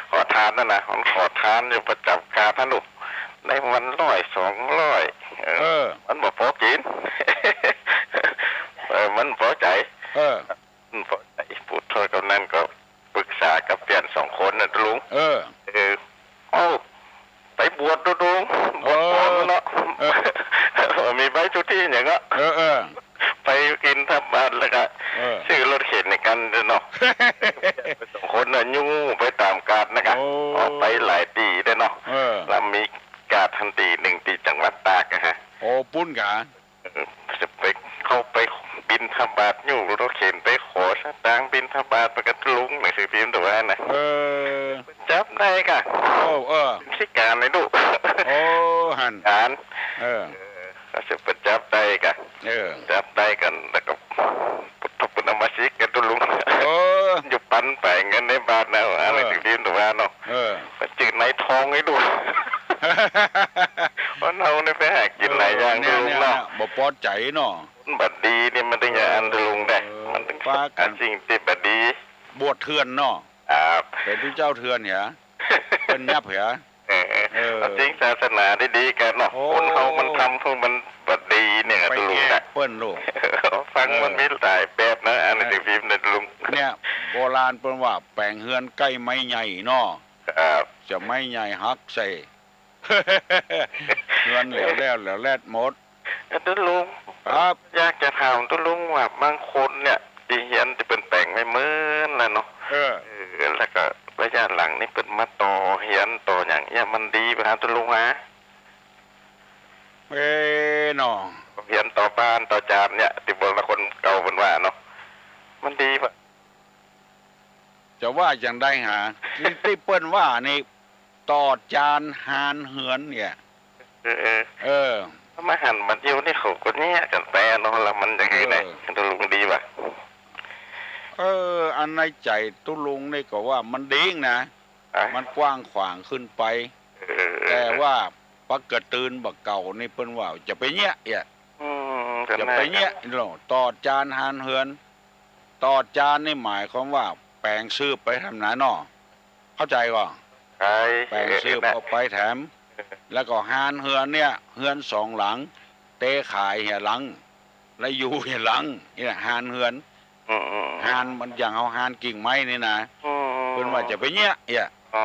ขอทานนั่นนะ มันขอทานอยู่ประจ๋ำกาดนะลูก ได้วันร้อยสองร้อย เออ เออ มันบ่ปอกิ๋น เออ มันบ่ปอใจ๋ เออ มันบ่ปอใจ๋ ผู้ถ้อยกำนันก็ปรึกษากับเปี้ยนสองคนน่ะตุ๊ลุง เออ เออ เอ้า ไปบวชดูดู บวชก่อนเนาะ เออ เออ มีใบสุทธิอย่างเงี้ย เออ เออ ไปบิณฑบาตแล้วก็ เออ ซื้อรถเข็นให้กั๋นเนาะ สองคนน่ะยู้ไปต๋ามกาดนะกะ โอ้ ออกไปหลายตี้เนาะ เออ แล้วมีกาดหั้นตี้นึ่งตี้จังหวัดตากนะฮะ โอ้ ปุ้นกา เออ จะไป เข้าไปบิณฑบาตอยู่รถเข็นไปขอสตางค์บิณฑบาตไปกับตุ๊ลุงหนังสือพิมพ์ตั๋วนะ เออ จับได้กะ โอ้ เออ เป็นขี้ก๋านเลยลูก โอ้ หั้น ก๋าน เออ เออ ก็จะไปจับได้กะ เออ จับได้กั๋น แล้วก็พุทธคุณนมัสการกับตุ๊ลุง เออ อยู่ปันไปเงินในบาทนะ อ่านหนังสือพิมพ์ตั๋วเนาะ เออ มันจืดในท้องให้ดู เพราะเฮาเนี่ยไปหากิ๋นหลายอย่าง เออ เนี่ย ตุ๊ลุง เนี่ย เนาะ เนี่ย บ่ปอใจ๋เนาะ มันบ่ดีเนี่ยมันตึงจะอันตุ๊ลุงได้ เออ มันตึง ปากั๋น สิ่งตี้บ่ดี บวชเถื่อนเนาะ ครับ เป๋นตุ๊เจ้าเถื่อนเหีย เปิ้นยับเหีย เออ เออ จริงศาสนาดีๆกั๋นเนาะ โอ้ คนเฮามันทำเพื่อมันบ่ดีเนี่ย ไปตุ๊ลุง แอะ นะ เปิ้นลูก ฟังมัน เออ มีหลายแบบนะ อ่านหนังสือพิมพ์เนี่ยตุ๊ลุง เนี่ย โบราณเปิ้นว่าแป๋งเฮือนใก้ไม้ใหญ่เนาะ ครับ จะไม้ใหญ่หักใส่ เฮือนแหลวแหลวแหลวแหลดหมด เออ ตุ๊ลุง ครับ อยากจะถามตุ๊ลุงว่าบางคนเนี่ย ตี้เฮียนตี้เปิ้นแป๋งไว้เมินแล้วเนาะ เออ เออ แล้วก็ระยะหลังนี่เปิ้นมาต่อเฮียนต่อหยังเนี่ย มันดีบ่ฮะตุ๊ลุงฮะ เอ้เนาะ เฮียนต่อบ้านต่อจานเนี่ย ตี้โบราณคนเก่าเปิ้นว่าเนาะ มันดีบ่ จะว่าจั่งใดหา ตี้ ตี้เปิ้นว่านี่ ต่อจานฮานเฮือนเนี่ย เออ เออ เออ มาหันมาเดี๋ยวนี้เขาก็แยกกั๋นไปเนาะ แล้วมันจะคือไง เออ ตุ๊ลุงดีบ่ะ เออ อันในใจ๋ตุ๊ลุงนี่ก็ว่ามันดีนะ อ่ะ มันกว้างขวางขึ้นไป เออ แต่ว่าปะกะตื่นบ่าเก่านี่เปิ้นว่าจะไปเยียะเอียะ อืม จะไปเยียะเนาะ ต่อจานฮานเฮือน ต่อจานนี่หมายความว่าแป๋งสืบไปแถมนาเนาะ เข้าใจ๋ก่อ ใช่ แป๋งสืบ เออ เข้าไปแถม เออ แล้วก็ฮานเฮือนเนี่ย เฮือนสองหลัง เต๊ขายเหียหลัง แล้วอยู่เหียหลัง นี่แหละฮานเฮือน อืม อืม ฮานมันอย่างเอาฮานกิ่งไม้นี่นะ อืม เปิ้นว่าจะไปเยียะเอียะ อ๋อ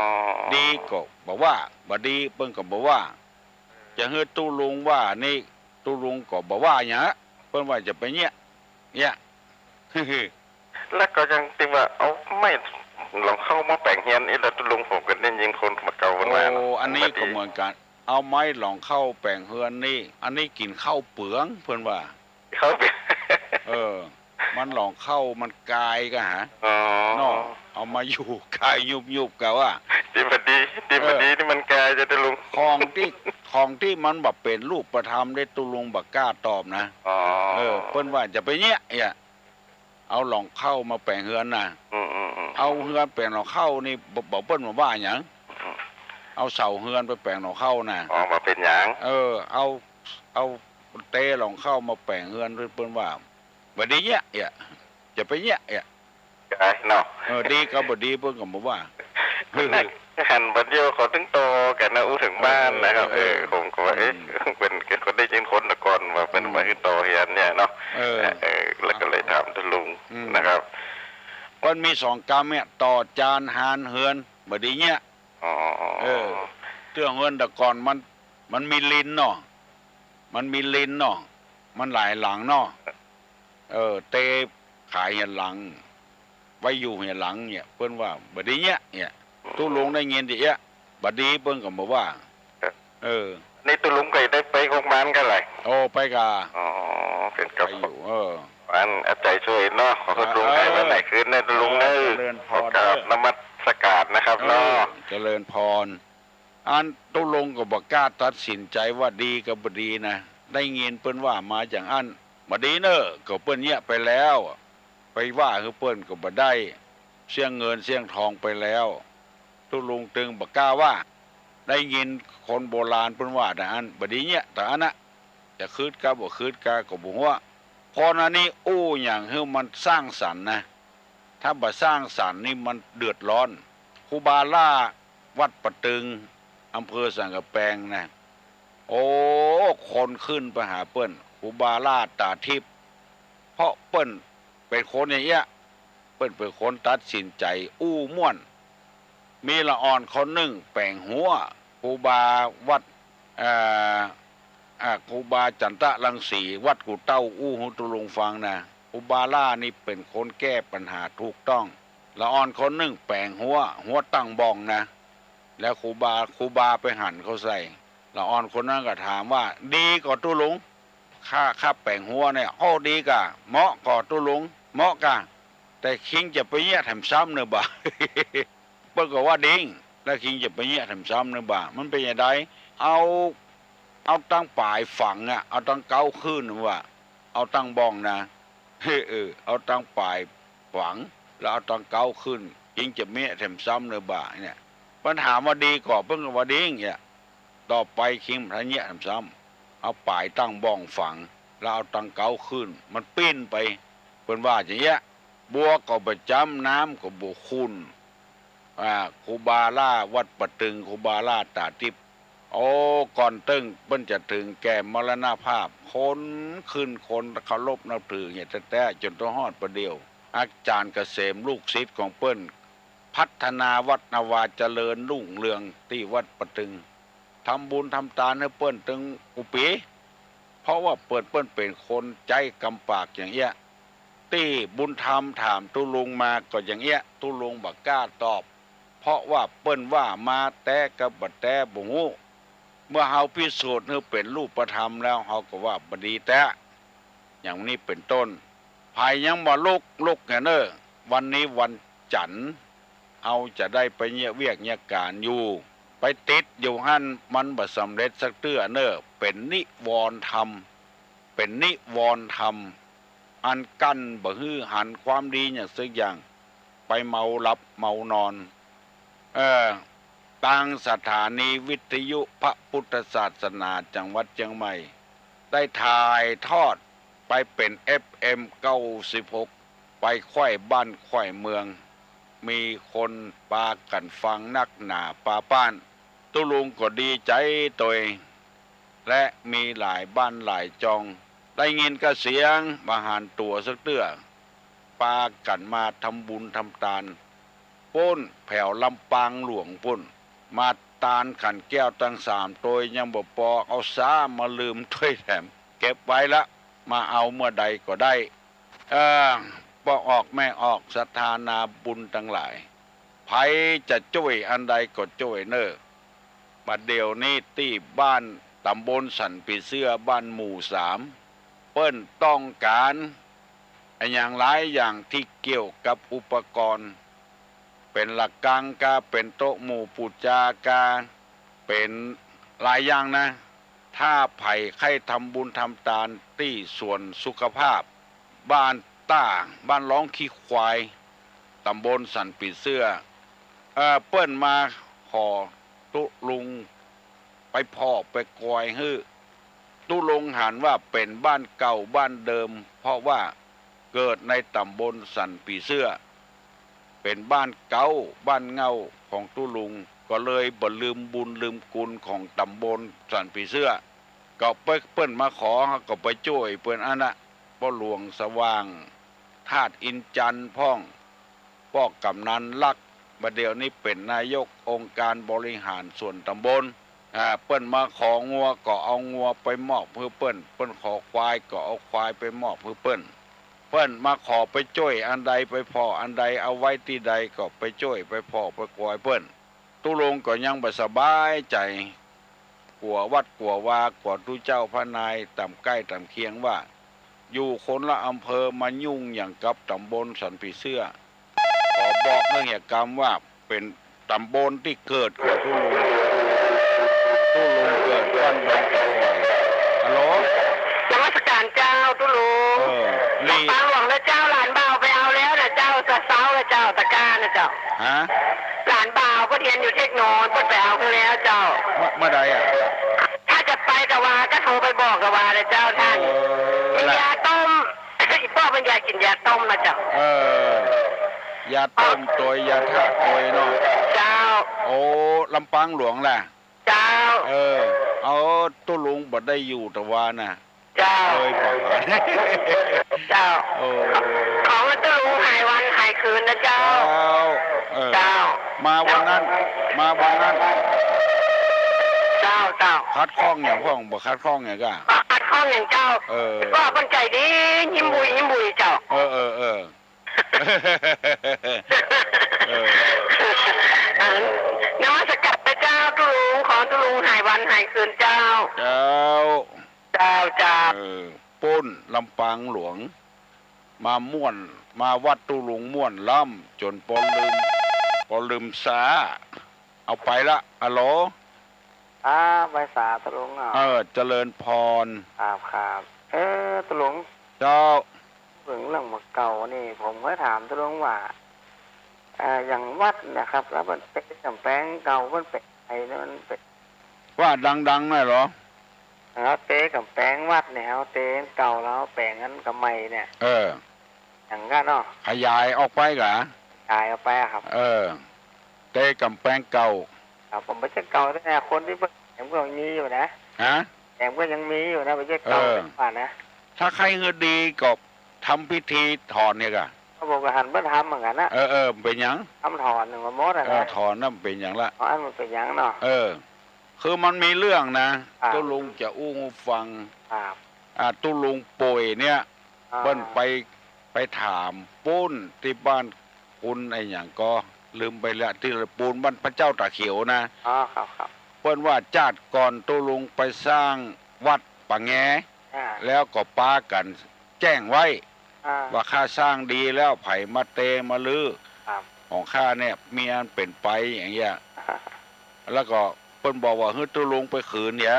ดีก็บ่ว่า บ่ดีเปิ้นก็บ่ว่า จะหื้อตุ๊ลุงว่านี่ ตุ๊ลุงก็บ่ว่าหยัง เปิ้นว่าจะไปเยียะ เยียะ แล้วก็ยังติว่าเอาไม้หลองเข้ามาแป๋งเฮือนอี้ละตุ๊ลุง ผมก็ได้ยินคนเก่าเปิ้นว่าเนาะ โอ้ อันนี้ก็เหมือนกั๋น เอาไม้หลองเข้าแป๋งเฮือนนี่ อันนี้กิ๋นข้าวเปลือง เปิ้นว่า ข้าวเปลือง เออ มันหลองเข้ามันกายกะหา อ๋อ เนาะ เอามาอยู่กายยุบๆ กะว่า ดีบ่ดี ดีบ่ดี เออ นี่มันกายจ้ะตุ๊ลุง ของตี้ ของตี้มันบ่เป๋นรูปธรรมเด้ตุ๊ลุงบ่กล้าตอบนะ อ๋อ เออ เปิ้นว่าจะไปเยียะ เยียะ เอาหลองเข้ามาแป๋งเฮือนน่ะ อืมๆๆ เอาเฮือนแป๋งหลองเข้านี่ บ่ บ่ เปิ้นบ่ว่าหยัง อืม เอาเสาเฮือนไปแป๋งหลองเข้าน่ะ อ๋อ บ่เป๋นหยัง เออ เอา เอาเตหลองเข้ามาแป๋งเฮือน เปิ้นว่า บ่ดีเยียะ เยียะ จะไปเยียะ เยียะ กายเนาะ เออ ดีกะบ่ดี เปิ้นก็บ่ว่า หันบ่าเดี่ยวเขาตึงต่อกั๋นนะ อู้เถิงบ้านนะครับ เออ เออ เออ ผมก็ว่า อืม เอ๊ะ เป๋น เป๋นคนได้ยินคนตะก่อนว่าเปิ้น อืม ว่าหื้อต่อเฮือนเนี่ยเนาะ เออ เออ แล้วก็เลยถามตุ๊ลุง อืม นะครับ เปิ้นมีสองกำเนี่ย ต่อจานหานเฮือน บ่ดีเยียะ อ๋อ เออ เตื้อเฮือนตะก่อนมัน มันมีลินเนาะ มันมีลินเนาะ มันหลายหลังเนาะ เออ เตขายเหียหลัง ไว้อยู่เหียหลังเนี่ย เปิ้นว่าบ่ดีเยียะ เนี่ย ตุ๊ลุงได้ยินตี้เอี้ยะ บ่ดี เปิ้นก็บ่ว่า ครับ เออ นี่ตุ๊ลุงก็ได้ไปโฮงพยาบาลกั๋นเลย โอ้ ไปก่า อ๋อ เป๋นกับ ไปอยู่ เออ อันเอาใจ๋ซ่วยเนาะ ขอตุ๊ลุง เออ หายวันไหนคืนนะตุ๊ลุงเนอะ เออ เจริญพร ขอกราบนมัสการนะครับเนาะ เออ เจริญพร อันตุ๊ลุงก็บ่กล้าตัดสินใจ๋ว่าดีกะบ่ดีนะ ได้ยินเปิ้นว่ามาอย่างอั้น บ่ดีเน่อ ก็เปิ้นเยียะไปแล้ว ไปว่าหื้อเปิ้นก็บ่ได้ เสี้ยงเงินเสี้ยงทองไปแล้ว ตุ๊ลุงตึงบ่กล้าว่า ได้ยินคนโบราณเปิ้นว่าตางอั้น บ่ดีเยียะตางอั้นนะ จะกึ๊ดกาบ่กึ๊ดกาก็บ่ฮู้ คนอันนี้อู้หยังหื้อมันสร้างสรรค์นะ ถ้าบ่สร้างสรรค์นี่มันเดือดร้อน ครูบาหล้าวัดป่าตึง อำเภอสันกำแปงนะ โอ้ คนขึ้นไปหาเปิ้น ครูบาหล้าต๋าทิพย์ เพราะเปิ้นเป๋นคนอย่างเอี้ย เปิ้นเป๋นคนตัดสินใจ๋อู้ม่วน มีละอ่อนคนนึ่งแป๋งหัว ครูบาวัด เอ่อ อ่า ครูบาจันตะรังสี วัดกู่เต้า อู้หื้อตุ๊ลุงฟังนะ ครูบาหล้านี่เป๋นคนแก้ปัญหาถูกต้อง ละอ่อนคนนึ่งแป๋งหัว หัวตั้งบ้องนะ แล้วครูบา ครูบาไปหันเข้าใส่ ละอ่อนคนนั้นก็ถามว่า ดีก่อตุ๊ลุง ข้า ข้าแป๋งหัวเนี่ย โอ้ ดีก่า เหมาะก่อตุ๊ลุง เหมาะก่า แต่คิงจะไปเยียะแถมซ้ำเน่อบ่า เปิ้นก็ว่าดี แล้วคิงจะไปเยียะแถมซ้ำเน่อบ่า มันเป๋นจะใด เอา เอาตังป๋ายฝังอะ เอาตังเก๊าขึ้นว่า เอาตั้งบ้องนะ เออ เอาตังป๋ายฝัง แล้วเอาตังเก๊าขึ้น คิงจะเยียะแถมซ้ำเน่อบ่าเนี่ย เปิ้นถามว่าดีก่อ เปิ้นก็ว่าดีเนี่ย ต่อไปคิงบ่ทันเยียะแถมซ้ำ เอาป๋ายตั้งบ้องฝัง แล้วเอาตังเก๊าขึ้น มันปิ้นไป เปิ้นว่าอย่างเงี้ย บัวก็บ่จ้ำ น้ำก็บ่ขุ่น อ่า ครูบาหล้าวัดป่าตึง ครูบาหล้าต๋าทิพย์ โอ้ ก่อนเติ้งเปิ้นจะเถิงแก่มรณภาพ คนขึ้นคนเคารพนับถือเหียแต๊ๆ จ๋นเต้าฮอดปะเดี่ยว อาจ๋ารย์เกษมลูกศิษย์ของเปิ้น พัฒนาวัดนาวาเจริญรุ่งเรืองตี้วัดป่าตึง ทำบุญทำตานหื้อเปิ้นตึงกู้ปี๋ เพราะว่าเปิ้น เปิ้นเป๋นคนใจ๊กำปากอย่างเอี้ย ตี้บุญธรรมถามตุ๊ลุงมาก็อย่างเอี้ย ตุ๊ลุงบ่กล้าตอบ เพราะว่าเปิ้นว่ามาแต๊กะบ่แต๊บ่ฮู้ เมื่อเฮาพิสูจน์หื้อเป๋นรูปธรรมแล้ว เฮาก็ว่าบ่ดีแต๊ อย่างนี้เป๋นต้น ใผยังบ่ลุก ลุกแหน่เน่อ วันนี้วันจั๋นทร์ เฮาจะได้ไปเยียะเวียกเยียะก๋านอยู่ ไปติดอยู่หั้น มันบ่สำเร็จสักเตื้อเน่อ เป๋นนิวรณ์ธรรม เป๋นนิวรณ์ธรรม อันกั้นบ่หื้อหันความดีอย่างสักอย่าง ไปเมาหลับเมานอน เออ ตางสถานีวิทยุพระพุทธศาสนาจังหวัดเจียงใหม่ ได้ถ่ายทอดไปเป๋น เอฟเอ็ม เก้าสิบหก ไปไขว้บ้านไขว้เมือง มีคนปากั๋นฟังนักหนาปาป้าน ตุ๊ลุงก็ดีใจ๋ตวย และมีหลายบ้านหลายจอง ได้ยินกะเสียงบ่หันตั๋วสักเตื้อ ปากั๋นมาทำบุญทำตาน ปู๊นแผวลำปางหลวงปู๊น มาตานขันแก้วตังสามตวยยังบ่ปอ เอาซ้ามาลืมตวยแถม เก็บไว้ละ มาเอาเมื่อใดก็ได้ เออ ป้อออกแม่ออก ศรัทธานาบุญตังหลาย ใผจะจ้วยอันใดก็จ้วยเน่อ บัดเดี๋ยวนี้ตี้บ้านต๋ำบลสันผีเสื้อ บ้านหมู่สาม เปิ้นต้องก๋านอะหยังหลายอย่างตี้เกี่ยวกับอุปกรณ์ เป๋นระฆังก้า เป๋นโต๊ะหมู่ปู๋จาก้า เป๋นหลายอย่างนะ ถ้าใผใค่ทำบุญทำตานตี้สวนสุขภาพ บ้านต้า บ้านร้องขี้ควาย ต๋ำบลสันผีเสื้อ เอ่อ เปิ้นมาขอตุ๊ลุงไปผ่อไปกอยหื้อ ตุ๊ลุงหันว่าเป๋นบ้านเก่าบ้านเดิม เพราะว่าเกิดในต๋ำบลสันผีเสื้อ เป๋นบ้านเก่าบ้านเง่าของตุ๊ลุง ก็เลยบ่ลืมบุญลืมคุณของต๋ำบลสันผีเสื้อ ก็เปิ้น เปิ้นมาขอ ก็ไปจ้วยเปิ้นอั้นนะ ป้อหลวงสว่าง ธาตุอินทร์จันทร์พ่อง ป้อกำนันลักษณ์ บัดเดี๋ยวนี้เป๋นนายกองค์การบริหารส่วนต๋ำบล อ่า เปิ้นมาของัวก็เอางัวไปมอบหื้อเปิ้น เปิ้นขอควายก็เอาควายไปมอบหื้อเปิ้น เปิ้นมาขอไปจ้วยอันใด ไปผ่ออันใด เอาไว้ตี้ใดก็ไปจ้วยไปผ่อไปกอยเปิ้น ตุ๊ลุงก็ยังบ่สบายใจ๋ กั๋ววัดกั๋ววา กั๋วตุ๊เจ้าพระนายต๋ามใก้ต๋ามเคียงว่า อยู่คนละอำเภอ มายุ่งหยังกับต๋ำบลสันผีเสื้อ ขอบอกหื้อเหียกำว่าเป๋นต๋ำบลตี้เกิดของตุ๊ลุง ตุ๊ลุงเกิดบ้านดงตะคอย ฮัลโหล นมัสการเจ้าตุ๊ลุง เออ ลำปางหลวงนะเจ้า หลานบ่าวไปเอาแล้วนะเจ้า ตะเซ้านะเจ้า ตะก้านะเจ้า ฮะ หลานบ่าวเปิ้นเฮียนอยู่เทคโน เปิ้นไปเอาหื้อแล้วเจ้า เมื่อ เมื่อใดอะ ถ้าจะไปกะวา ก็โทรไปบอกกะวานะเจ้าต้าน เออ กิ๋นยาต้ม อีป้อเปิ้นยายกิ๋นยาต้มนะเจ้า เออ ยาต้มตวย ยาธาตุตวยเนาะ เจ้า โอ้ ลำปางหลวงแหละ เจ้า เออ เอาตุ๊ลุงบ่ได้อยู่ตะวานะ เจ้า เลยบ่า เจ้า โอ้ ขอหื้อตุ๊ลุงหายวันหายคืนนะเจ้า เจ้า เออ เจ้า มาวันนั้น มาวันนั้น เจ้า เจ้า ขัดข้องหยังพ่อง บ่ขัดข้องหยังก้า บ่ขัดข้องหยังเจ้า เออ ก็เปิ้นใจ๋ดี ยิ้มบุย ยิ้มบุยเจ้า เออ เออ เออ เออ อัน นมัสการพระเจ้าตุ๊ลุง ขอตุ๊ลุงหายวันหายคืนเจ้า เจ้า เจ้า เจ้า เออ ปู๊นลำปางหลวง มาม่วน มาวัดตุ๊ลุงม่วนล้ำ จ๋นปอลืม ปอลืมสา เอาไปละ ฮัลโหล ครับ ไหว้สาตุ๊ลุงอ่ะ เออ เจริญพร ครับ ครับ เออ ตุ๊ลุง เจ้า เถิงเรื่องบ่าเก่านี่ ผมก็ถามตุ๊ลุงว่า เอ่อ อย่างวัดเนี่ยครับ แล้วมันเป๋นก๋ำแปงเก่า มันเป๋นไงเนี่ย มันเป๋น ว่าดังๆ หน่อยเหรอ เฮาเตะก๋ำแปงวัดเนี่ย เฮาเตะเก่าแล้วแป๋งอันก๋ำใหม่เนี่ย เออ อย่างนั้นเนาะ ขยายออกไปกะ ขยายออกไปอะครับ เออ เตะก๋ำแปงเก่า ครับ ผมบ่ใจ้เก่าแต๊ คนตี้เปิ้นแป๋งก็ยังมีอยู่นะ ฮะ แป๋งก็ยังมีอยู่นะ บ่ใจ้เก่า เออ กว่านะ ถ้าใค่หื้อดีก็ทำพิธีถอนเนี่ยกะ ก็ผมก็หันเปิ้นทำเหมือนกั๋นนะ เออ เออ เป๋นหยัง ทำถอนเนี่ยมันหมดอะนะ เออ ถอนน่ะมันเป๋นหยังละ อ๋อ อันมันเป๋นหยังเนาะ เออ คือมันมีเรื่องนะ ครับ ตุ๊ลุงจะอู้หื้อฟัง ครับ อ่า ตุ๊ลุงป่วยเนี่ย อ่า เปิ้นไป ไปถามปู๊นตี้บ้านคุณไอ้หยังก็ลืมไปละ ตี้ปู๊นบ้านพระเจ้าต๋าเขียวนะ อ๋อ ครับ ครับ เปิ้นว่าจาติก่อนตุ๊ลุงไปสร้างวัดป่าแง อ่า แล้วก็ปากั๋นแจ้งไว้ อ่า ว่าข้าสร้างดีแล้ว ใผมาเตะมารื้อ ครับ ของข้าเนี่ยมีอันเป๋นไปอย่างเงี้ย แล้วก็เปิ้นบอกว่าหื้อตุ๊ลุงไปขืนเหีย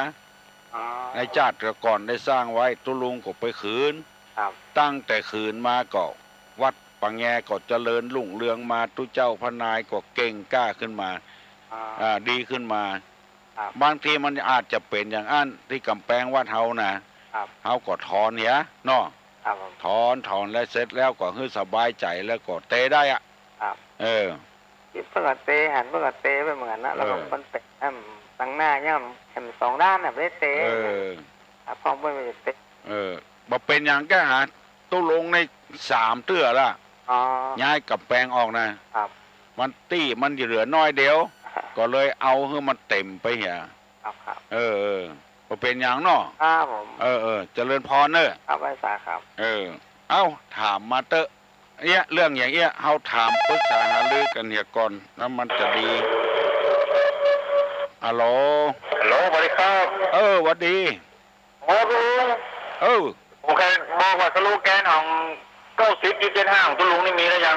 อ๋อ ในจาติก่อนได้สร้างไว้ ตุ๊ลุงก็ไปขืน ครับ ตั้งแต่ขืนมาก็วัดป่าแงก็เจริญรุ่งเรืองมา ตุ๊เจ้าพระนายก็เก่งกล้าขึ้นมา อ่า อ่า ดีขึ้นมา ครับ บางทีมันอาจจะเป๋นอย่างอั้นตี้ก๋ำแปงวัดเฮานะ ครับ เฮาก็ถอนเหียเนาะ ครับผม ถอน ถอนแล้วเสร็จแล้วก็หื้อสบายใจ๋แล้วก็เตะได้อะ ครับ เออ เปิ้นก็เตะ หันเปิ้นก็เตะไปเหมือนกั๋นนะ แล้วก็ เออ มันเป๋น อืม ตังหน้าเนี่ยมันเป๋นสองด้านน่ะ บ่ได้เตะ เออ ครับ พ่องเปิ้นบ่ได้เตะ เออ บ่เป๋นหยังก้าหา ตุ๊ลุงนี่สามเตื้อละ อ๋อ ย้ายก๋ำแปงออกนะ ครับ มันตี้มันเหลือน้อยเดียว ก็เลยเอาหื้อมันเต๋มไปเหีย ครับ ครับ เออ เออ บ่เป๋นหยังเนาะ ครับผม เออ เออ เจริญพรเน่อ ครับ ไหว้สาครับ เออ เอ้า ถามมาเต๊อะ เอี้ย เรื่องอย่างเอี้ย เฮาถามปรึกษาหารือกั๋นเหียก่อน แล้วมันจะดี ฮัลโหล ฮัลโหล สวัสดีครับ เออ หวัดดี โอ้ ลุง เออ ผมเคยบอกว่าสโลแกนของเก้าสิบจุดเจ็ดห้าของตุ๊ลุงนี่มีแล้วยัง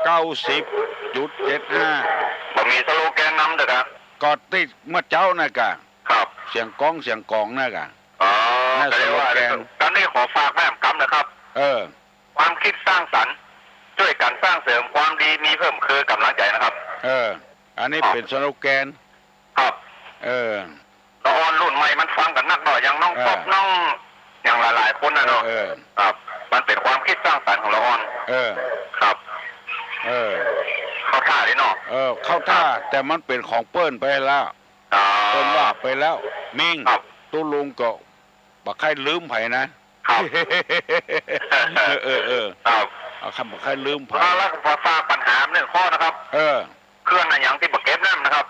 เก้าสิบจุดเจ็ดห้า บ่มีสโลแกนนำเต๊อะครับ ก็ตี้เมื่อเจ๊านั่นก่ะ ครับ เสียงก๊องเสียงก๋องนั่นก่ะ อ๋อ นั่น ก็เรียกว่า สโลแกน ตอนนี้ขอฝากแม่กำนะครับ เออ ความคิดสร้างสรรค์ ช่วยกันสร้างเสริมความดี มีเพิ่มคือก๋ำลังใจ๋นะครับ เออ อันนี้ ครับ เป๋นสโลแกน ครับ เออ ละอ่อนรุ่นใหม่มันฟังกั๋นนักเนาะ อย่างน้อง เออ ป๊อป น้อง อย่างหลายๆ คนน่ะเนาะ เออ เออ ครับ มันเป๋นความคิดสร้างสรรค์ของละอ่อน เออ ครับ เออ เข้าท่าดีเนาะ เออ เข้าท่า ครับ แต่มันเป๋นของเปิ้นไปแล้ว อ๋อ เปิ้นว่าไปแล้ว มิ่ง ครับ ตุ๊ลุงก็บ่ใค่ลืมใผนะ ครับ เออ เออ เออ ครับ เอาคำบ่ใค่ลืมใผ แล้ว แล้วก็ฝากปัญหาหนึ่งข้อนะครับ เออ เขื่อนอะหยังตี้บ่เก็บน้ำนะครับ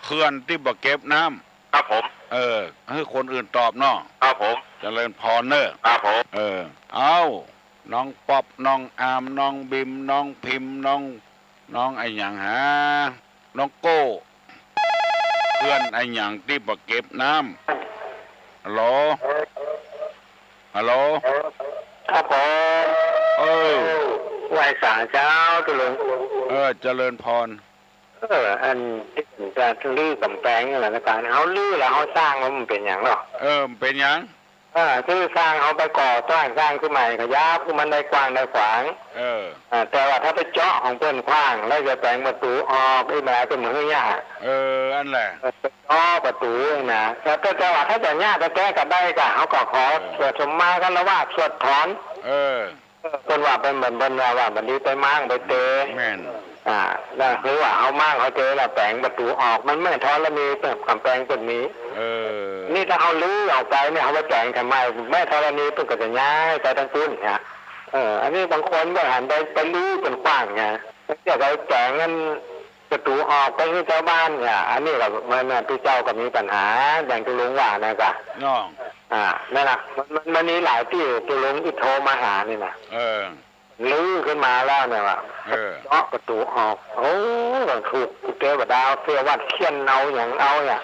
เขื่อนตี้บ่เก็บน้ำ ครับผม เออ หื้อคนอื่นตอบเนาะ ครับผม เจริญพรเน่อ ครับผม เออ เอ้า น้องป๊อป น้องอาร์ม น้องบิม น้องพิมพ์ น้อง น้องอะหยังหา น้องโก้ เขื่อนอะหยังตี้บ่เก็บน้ำ ฮัลโหล ฮัลโหล ครับผม เออ ไหว้สาเจ้าตุ๊ลุง เออ เจริญพร เออ อันตี้จะรื้อก๋ำแปงนี่แหละนะ ก๋านเฮารื้อแล้วเฮาสร้างมันเป๋นหยังเนาะ เออ มันเป๋นหยัง เออ คือสร้างเฮาไปก่อสร้าง สร้างขึ้นใหม่ ขยับขึ้นมันได้กว้างได้ขวาง เออ อ่า แต่ว่าถ้าไปเจาะของเปิ้นขว้าง แล้วจะแป๋งประตู๋ออก อี้บ่าเปิ้นบ่หื้อเยียะ เออ อันแหละ เออ ไปเจาะประตู๋นะ แต่ แต่ แต่ว่าถ้าจะเยียะแต๊ๆ ก็ได้ก่ะ เฮาก็ขอ เออ สวดสมมาคารวะ สวดถอน เออ เปิ้นว่าเปิ้น เปิ้น เปิ้นว่า ว่าบ่ดีไปม้างไปเตะ แม่น อ่า แล้วคือว่าเฮาม้างเฮาเตะแล้วแป๋งประตู๋ออก มันแม่ธรณี เปิ้น ก๋ำแปงเปิ้นมี เออ นี่ถ้าเฮารื้อออกไปเนี่ย เฮาไปแป๋งทำไม แม่ธรณีเปิ้นก็จะย้ายไปตางปู้นเนี่ย เออ อันนี้บางคนก็หันไป ไปรื้อเปิ้นขว้างไง จะไปแป๋งอันประตู๋ออกไปหื้อจาวบ้านเนี่ย อันนี้ก็มัน มัน ตุ๊เจ้าก็มีปัญหา อย่างตุ๊ลุงว่านะก่ะ เนาะ อ่า นั่นน่ะ มัน มัน มันมีหลายตี้ ตุ๊ลุงตี้โทรมาหานี่นะ เออ รื้อขึ้นมาแล้วเนี่ยว่า เออ เจาะประตู๋ออก โอ้ ถูกเตวดาเสียวัดเคี่ยนเอาหยังเอาเนี่ย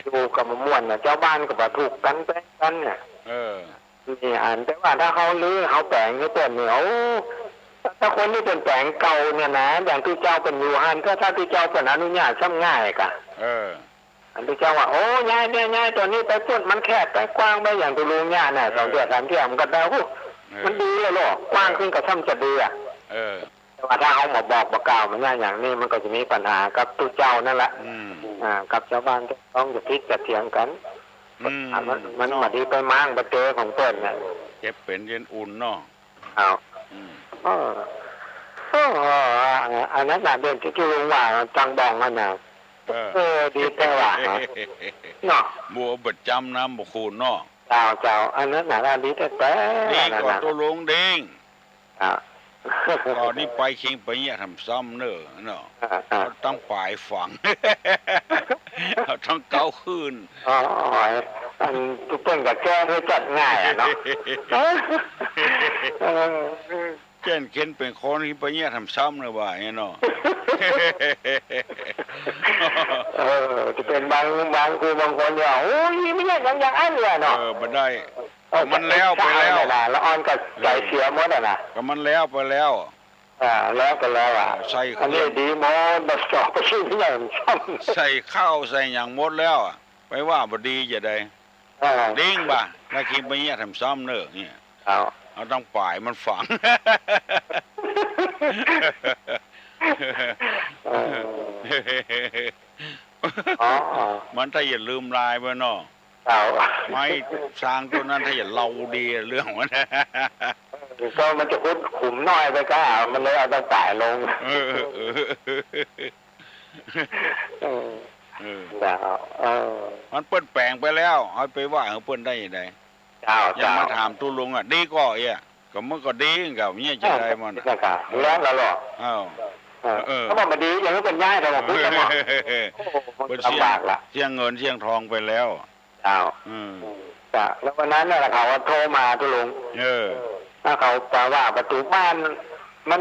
อยู่ก็บ่ม่วนเนี่ย จาวบ้านก็บ่ถูกกั๋นแป๋งกั๋นเนี่ย เออ นี่อัน แต่ว่าถ้าเฮารื้อเฮาแป๋งหื้อเปิ้นนี่ โอ้ ถ้าคนตี้เปิ้นแป๋งเก่าเนี่ยนะ อย่างตุ๊เจ้าเปิ้นอยู่หั้น ถ้า ถ้าตุ๊เจ้าเปิ้นอนุญาตซ้ำง่ายก่ะ เออ อันตุ๊เจ้าว่า โอ้ ย้ายเนี่ย ย้ายต๋อนนี้ไปปู้น มันแคบไปกว้างไป อย่างตุ๊ลุงเยียะน่ะ เออ สองเตื้อสามเตื้อมันก็ได้ โอ้ เออ มันดีแล้วเนาะ กว้างขึ้นก็ซ้ำจะดีอะ เออ แต่ว่าถ้าเฮาบ่บอกบ่กล่าวมันเยียะอย่างนี้ มันก็จะมีปัญหากับตุ๊เจ้านั่นแหละ อืม อ่า กับจาวบ้านจาวซองจะผิดจะเถียงกั๋น อืม อ่า มัน มันบ่ดีไปม้างไปเตะของเปิ้นน่ะ เจ็บเป๋นเย็นอุ่นเนาะ เอา อืม เออ เออ อันนั้นน่ะ เรื่องตี้ตุ๊ลุงว่าตังบ่องนั่นน่ะ เออ เออ ดีแต๊ว่า เนาะ บัวบ่จำน้ำบ่คูณเนาะ เจ้า เจ้า อันนั้นน่ะ ดีแต๊ๆ ดีกว่าตุ๊ลุงเด้ง อ่ะ ก็นี่ไปคิงไปเยียะทำซ้ำเน่อเนาะ อ่า อ่า เอาตังป๋ายฝัง เอาตังเก๊าคืน อ๋อ อันตุ๊เปิ้นก็แก้หื้อจัดง่ายอะเนาะ เออ เจ้นเข็นเป๋นคนที่ไปเยียะทำซ้ำเน่อว่าอย่างเงี้ยเนาะ เออ จะเป๋นบาง บางครูบางคนเนี่ย โอ้ย ไม่ใช่อย่าง อย่างอั้นเลยเนาะ เออ บ่ได้ เออ มันแล้วไปแล้ว ละอ่อนก็ใจ๋เสียหมดอะนะ ก็มันแล้วไปแล้ว อ่า แล้วไปแล้วอะ ใส่เครื่อง อันนี้ดีหมด บ่ต้องไปซื้ออย่างซ้ำ ใส่ข้าวใส่หยังหมดแล้วอะ ไปว่าบ่ดีจะได้ เออ ดิ้งบ่ะ ถ้าคิงไปเยียะทำซ้ำเน่อเนี่ย เอา เอาตังป๋ายมันฝัง เออ อ๋อ มันถ้าอย่าลืมลายไปเนาะ เจ้า ไม้ซางต้นนั้นถ้าอย่าเล่าดีเรื่องมัน ก็มันจะขุดขุมน้อยไปก็ มันเลยเอาตังป๋ายลง เออ เออ เออ เออ เจ้า เออ มันเปิ้นแป๋งไปแล้ว เอาไปว่าหื้อเปิ้นได้ยังไง เจ้า ยังมา เจ้า ถามตุ๊ลุงอะ ดีก่อเอี้ย ก็มันก็ดีกับเมียจะได้มัน เออ นั่นกะ แล้วละหรอ อ้าว เออ เออ เขาบอกมันดี อย่างนี้เป็นย้ายแต่ว่าพูดแล้วบอก โอ้โห มัน เปิ้นเสีย ลำบากละ เสียเงินเสียทองไปแล้ว เจ้า อืม จ้ะ แล้ววันนั้นน่ะเขาก็โทรมา ตุ๊ลุง เออ แล้วเขาบอกว่าประตู๋บ้านมัน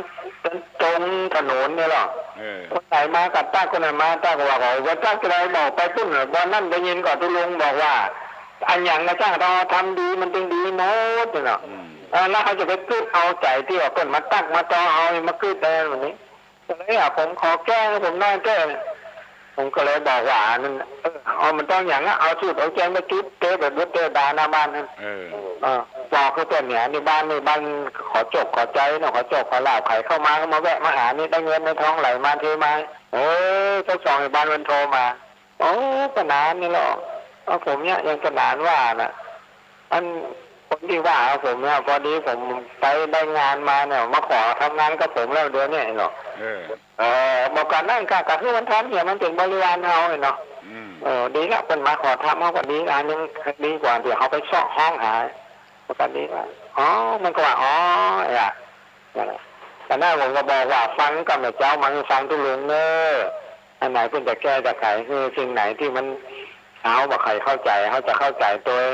ตรงถนนนี่หรอ เออ คนไหนมาก็ตั๊ก คนไหนมาตั๊ก ก็ว่าเขาว่าตั๊กจะได้บอกไปปุ้น วันนั้นได้ยินก่อนตุ๊ลุงบอกว่า อะหยังกระจ้าง ถ้าเฮาทำดีมันจึงดีหมดเนาะ อืม เออ แล้วเขาจะไปกึ๊ดเอาใจ๋ตี้ว่าเปิ้นมาตั๊กมาตอเฮา มากึ๊ดได้แบบนี้ ก็เลยว่า ผมขอแก้ ผมน้อยแก้ ผมก็เลยบอกว่า อันนั้น เออ เอา มันต้องอย่างนั้น เอาสูตรเอาแจ้งไปจุดเต๊ะ ไปบุดเต๊ะดาหน้าบ้านนั่น เออ เออ บอกคือเปิ้นเนี่ย ในบ้าน ในบ้านขอโจคขอใจ๋เนาะ ขอโจคขอลาภ ใผเข้ามาก็มาแวะมาหานี่ ได้เงินได้ทองไหลมาเทมา เออ เจ้าของในบ้านมันโทรมา โอ้ ป้าหนานนี่เหรอ เออ ผมเนี่ย ยังป้าหนานว่าน่ะ อันคนตี้ว่าผมเนี่ย พอดีผมไปได้งานมาเนี่ย มาขอทำงานกับผมแล้วเดี๋ยวนี้เนาะ เออ เออ บอกก่อนนั้นก็ ก็คือมันทำเนี่ย มันเป๋นบริวารเฮาเนาะ อืม เออ ดีละ เปิ้นมาขอทำเฮาก็ดี อันนึงดีกว่าตี้เฮาไปเซาะฮ้องหา มันก็ดีละ อ๋อ มันก็ว่า อ๋อ ไอ้อะ นั่นแหละ แต่นั้นผมก็บอกว่า ฟังก่อนแม่เจ้า มาฟังตุ๊ลุงเน่อ อันไหนเปิ้นจะแก้จะไข คือสิ่งไหนตี้มัน เฮาบ่ใค่เข้าใจ๋ เฮาจะเข้าใจ๋ตวย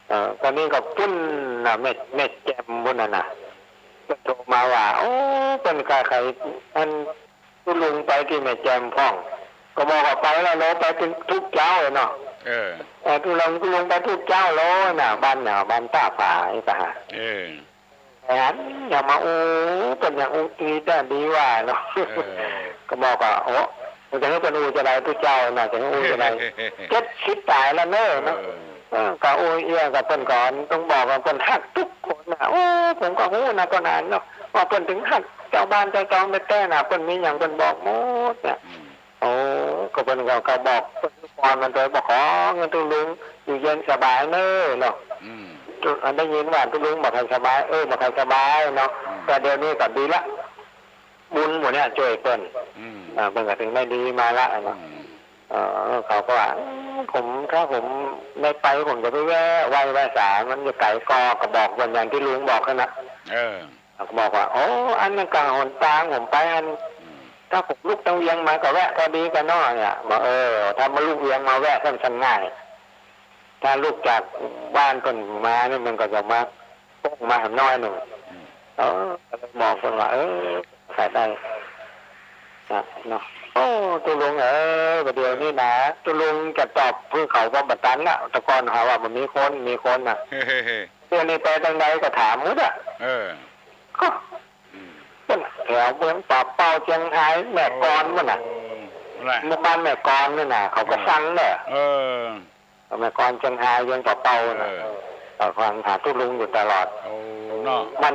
เออ ต๋อนนี้ก็ปุ้นน่ะ แม่ แม่แจ่มปุ้นน่ะนะ เปิ้นโทรมาว่า โอ้ เปิ้นก็ใค่ อัน ตุ๊ลุงไปตี้แม่แจ่มพ่อง ก็บอกว่าไปแล้วเนาะ ไปตึงทุกเจ๊าเลยเนาะ เออ เออ ตุ๊ลุง ตุ๊ลุงไปทุกเจ๊าเลยน่ะ บ้านเนี่ย บ้านต้าผาไอ้ตาหา เออ อันอย่างมาอู้ เปิ้นอย่างอู้ตี้แต๊ดีว่าเนาะ เออ ก็บอกว่า โอ้ จะหื้อเปิ้นอู้จาใดตุ๊เจ้าน่ะ จะหื้ออู้จาใด เจ็ดสิบต๋ายแล้วเน่อเนาะ เออ เออ ก็อู้เอี้ยกับเปิ้นก่อน ต้องบอกว่าเปิ้นฮักตุ๊กคนน่ะ โอ้ ผมก็ฮู้นะ ต๋อนนั้นเนาะ ว่าเปิ้นตึงฮักเจ้าบ้านเจ้าจองแต๊ๆ น่ะ เปิ้นมีหยังเปิ้นบอกหมดน่ะ อืม โอ้ ก็เปิ้นก็ ก็บอกเปิ้นก่อนมันโดยบอก ขอเงินตุ๊ลุงอยู่เย็นสบายเน่อเนาะ อืม อันได้ยินว่าตุ๊ลุงบ่ใค่สบาย เออ บ่ใค่สบายเนาะ อืม แต่เดี๋ยวนี้ก็ดีละ บุญหมู่เนี่ยจ้วยเปิ้น อืม อ่า เปิ้นก็ตึงได้ดีมาละเนาะ อืม เออ เขาก็ว่า อืม ผม ถ้าผมได้ไป ผมจะไปแวะไหว้ ไหว้สา มันจะไก๋ก่อ ก็บอกเปิ้นอย่างตี้ลุงบอกหั้นน่ะ เออ เขาก็บอกว่า โอ้ อันนั้นก็หนตางผมไปอัน อืม ถ้าผมลุกตางเวียงมาก็แวะพอดีกั๋นเนาะเนี่ย บอก เออ ถ้ามาลุกเวียงมาแวะก็มันง่าย ถ้าลุกจากบ้านเปิ้นมานี่มันก็จะมา โป้งมาหำน้อยนึ่ง อืม เออ ก็เลยบอกเปิ้นว่า เออ ใค่ได้ นะ เนาะ โอ้ ตุ๊ลุงเอ๋ย บ่าเดี่ยวนี้นะ ตุ๊ลุงจะตอบหื้อเขาก็บ่ตันละ แต่ก่อนเขาว่าบ่มีคน มีคนน่ะ เดี๋ยวนี้ไปตางใดก็ถามหมดอะ เออ ก็ อืม แถวเมืองป่าเป้า เจียงฮาย แม่กลอนปุ้นน่ะ โอ้ แหละ หมู่บ้านแม่กลอนนี่น่ะ เขาก็ เออ ซังเน่อ เออ แม่กลอนเจียงฮาย เวียงป่าเป้าน่ะ เออ ก็ฟังหาตุ๊ลุงอยู่ตลอด โอ้ เนาะ มัน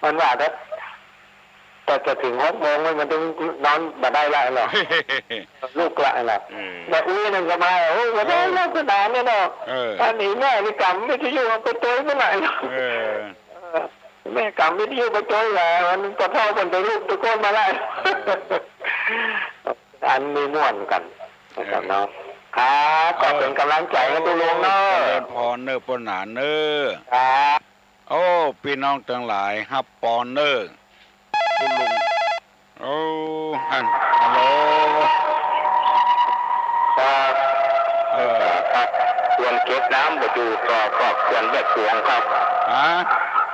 มันว่าถ้า แต่จะเถิงหกโมงมันตึงนอนบ่ได้ละหรอก ลุกละละ เออ แต่อู้นั่นก็มา โอ้ บ่ได้ เออ ลักษณะนี่เนาะ เออ ถ้าหนีแม่นี่ก๋ำวิทยุเอาไปตวยเมื่อไหร่เนาะ เออ เออ แม่ก๋ำวิทยุไปตวยแหละ มันปะเฒ่าเปิ้นไปลุกตะโกนมาละ เออ อันนี้ม่วนกั๋นนะครับเนาะ ครับ ก็เป๋นก๋ำลังใจ๋หื้อตุ๊ลุงเนาะ เจริญพรเน่อป้อหนานเน่อ ครับ โอ้ ปี้น้องตังหลาย ฮับปอนเน่อ ตุ๊ลุง โอ้ อัน ฮัลโหล ครับ เออ ครับ เขื่อนเก็บน้ำบ่อยู่ครับ ครับ เขื่อนแม่กวงครับ ฮะ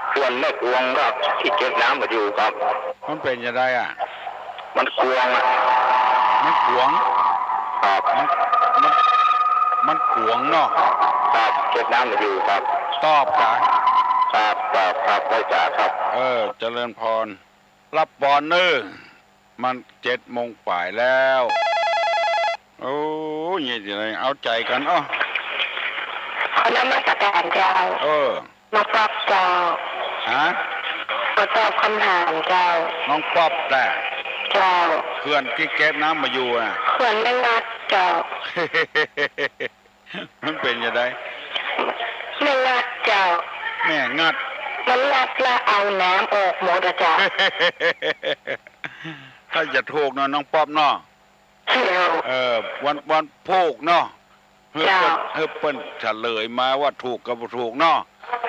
เขื่อนแม่กวงครับ ตี้เก็บน้ำบ่อยู่ครับ มันเป๋นจาใดอะ มันกวงอะ มันกวง ครับ มัน มัน มันกวงเนาะ ครับ เก็บน้ำบ่อยู่ครับ ตอบกะ ครับ ครับ ครับ ไหว้สาครับ เออ เจริญพร ฮับปอนเน่อ มันเจ็ดโมงป๋ายแล้ว โอ้ นี่สิได้เอาใจ๋กั๋น อ้อ ขอนมัสก๋านเจ้า เออ มาปอบเจ้า ฮะ มาตอบกำถามเจ้า น้องป๊อบแต๊ เจ้า เขื่อนตี้เก็บน้ำบ่อยู่น่ะ เขื่อนแม่งัดเจ้า มันเป๋นจาใด แม่งัดเจ้า แม่งัด มันงัดละเอาน้ำออกหมดอะเจ้า ถ้าจะถูกเนาะ น้องป๊อบเนาะ เจ้า เออ วัน วันพูกเนาะ หื้อเปิ้น เจ้า หื้อเปิ้นเฉลยมาว่าถูกกับบ่ถูกเนาะ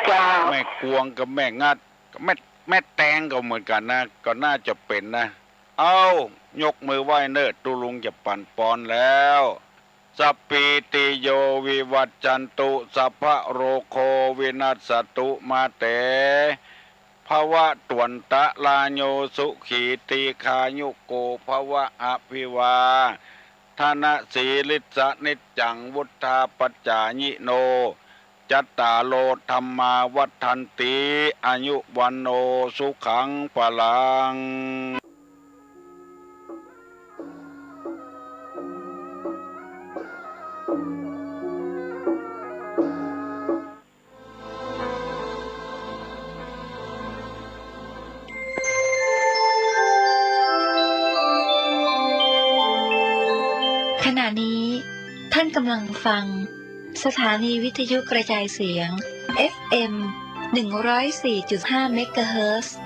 เจ้า แม่กวงกับแม่งัด กับแม่ แม่แตงก็เหมือนกั๋นนะ ก็น่าจะเป๋นนะ เอ้า ยกมือไหว้เน่อ ตุ๊ลุงจะปั๋นปอนแล้ว สัพพีติโยวิวัชชันตุ สัพพะโรโควินัสสตุ มาเตภวัตวันตะราโย สุขีทีฆายุโกภวะ อภิวาทนสีลิสสะนิจจัง วุฑฒาปจายิโน จัตตาโรธัมมาวัฑฒันติ อายุวัณโณสุขังพลัง ขณะนี้ท่านกำลังฟังสถานีวิทยุกระจายเสียง เอฟเอ็ม หนึ่งร้อยสี่จุดห้า เมกะเฮิรตซ์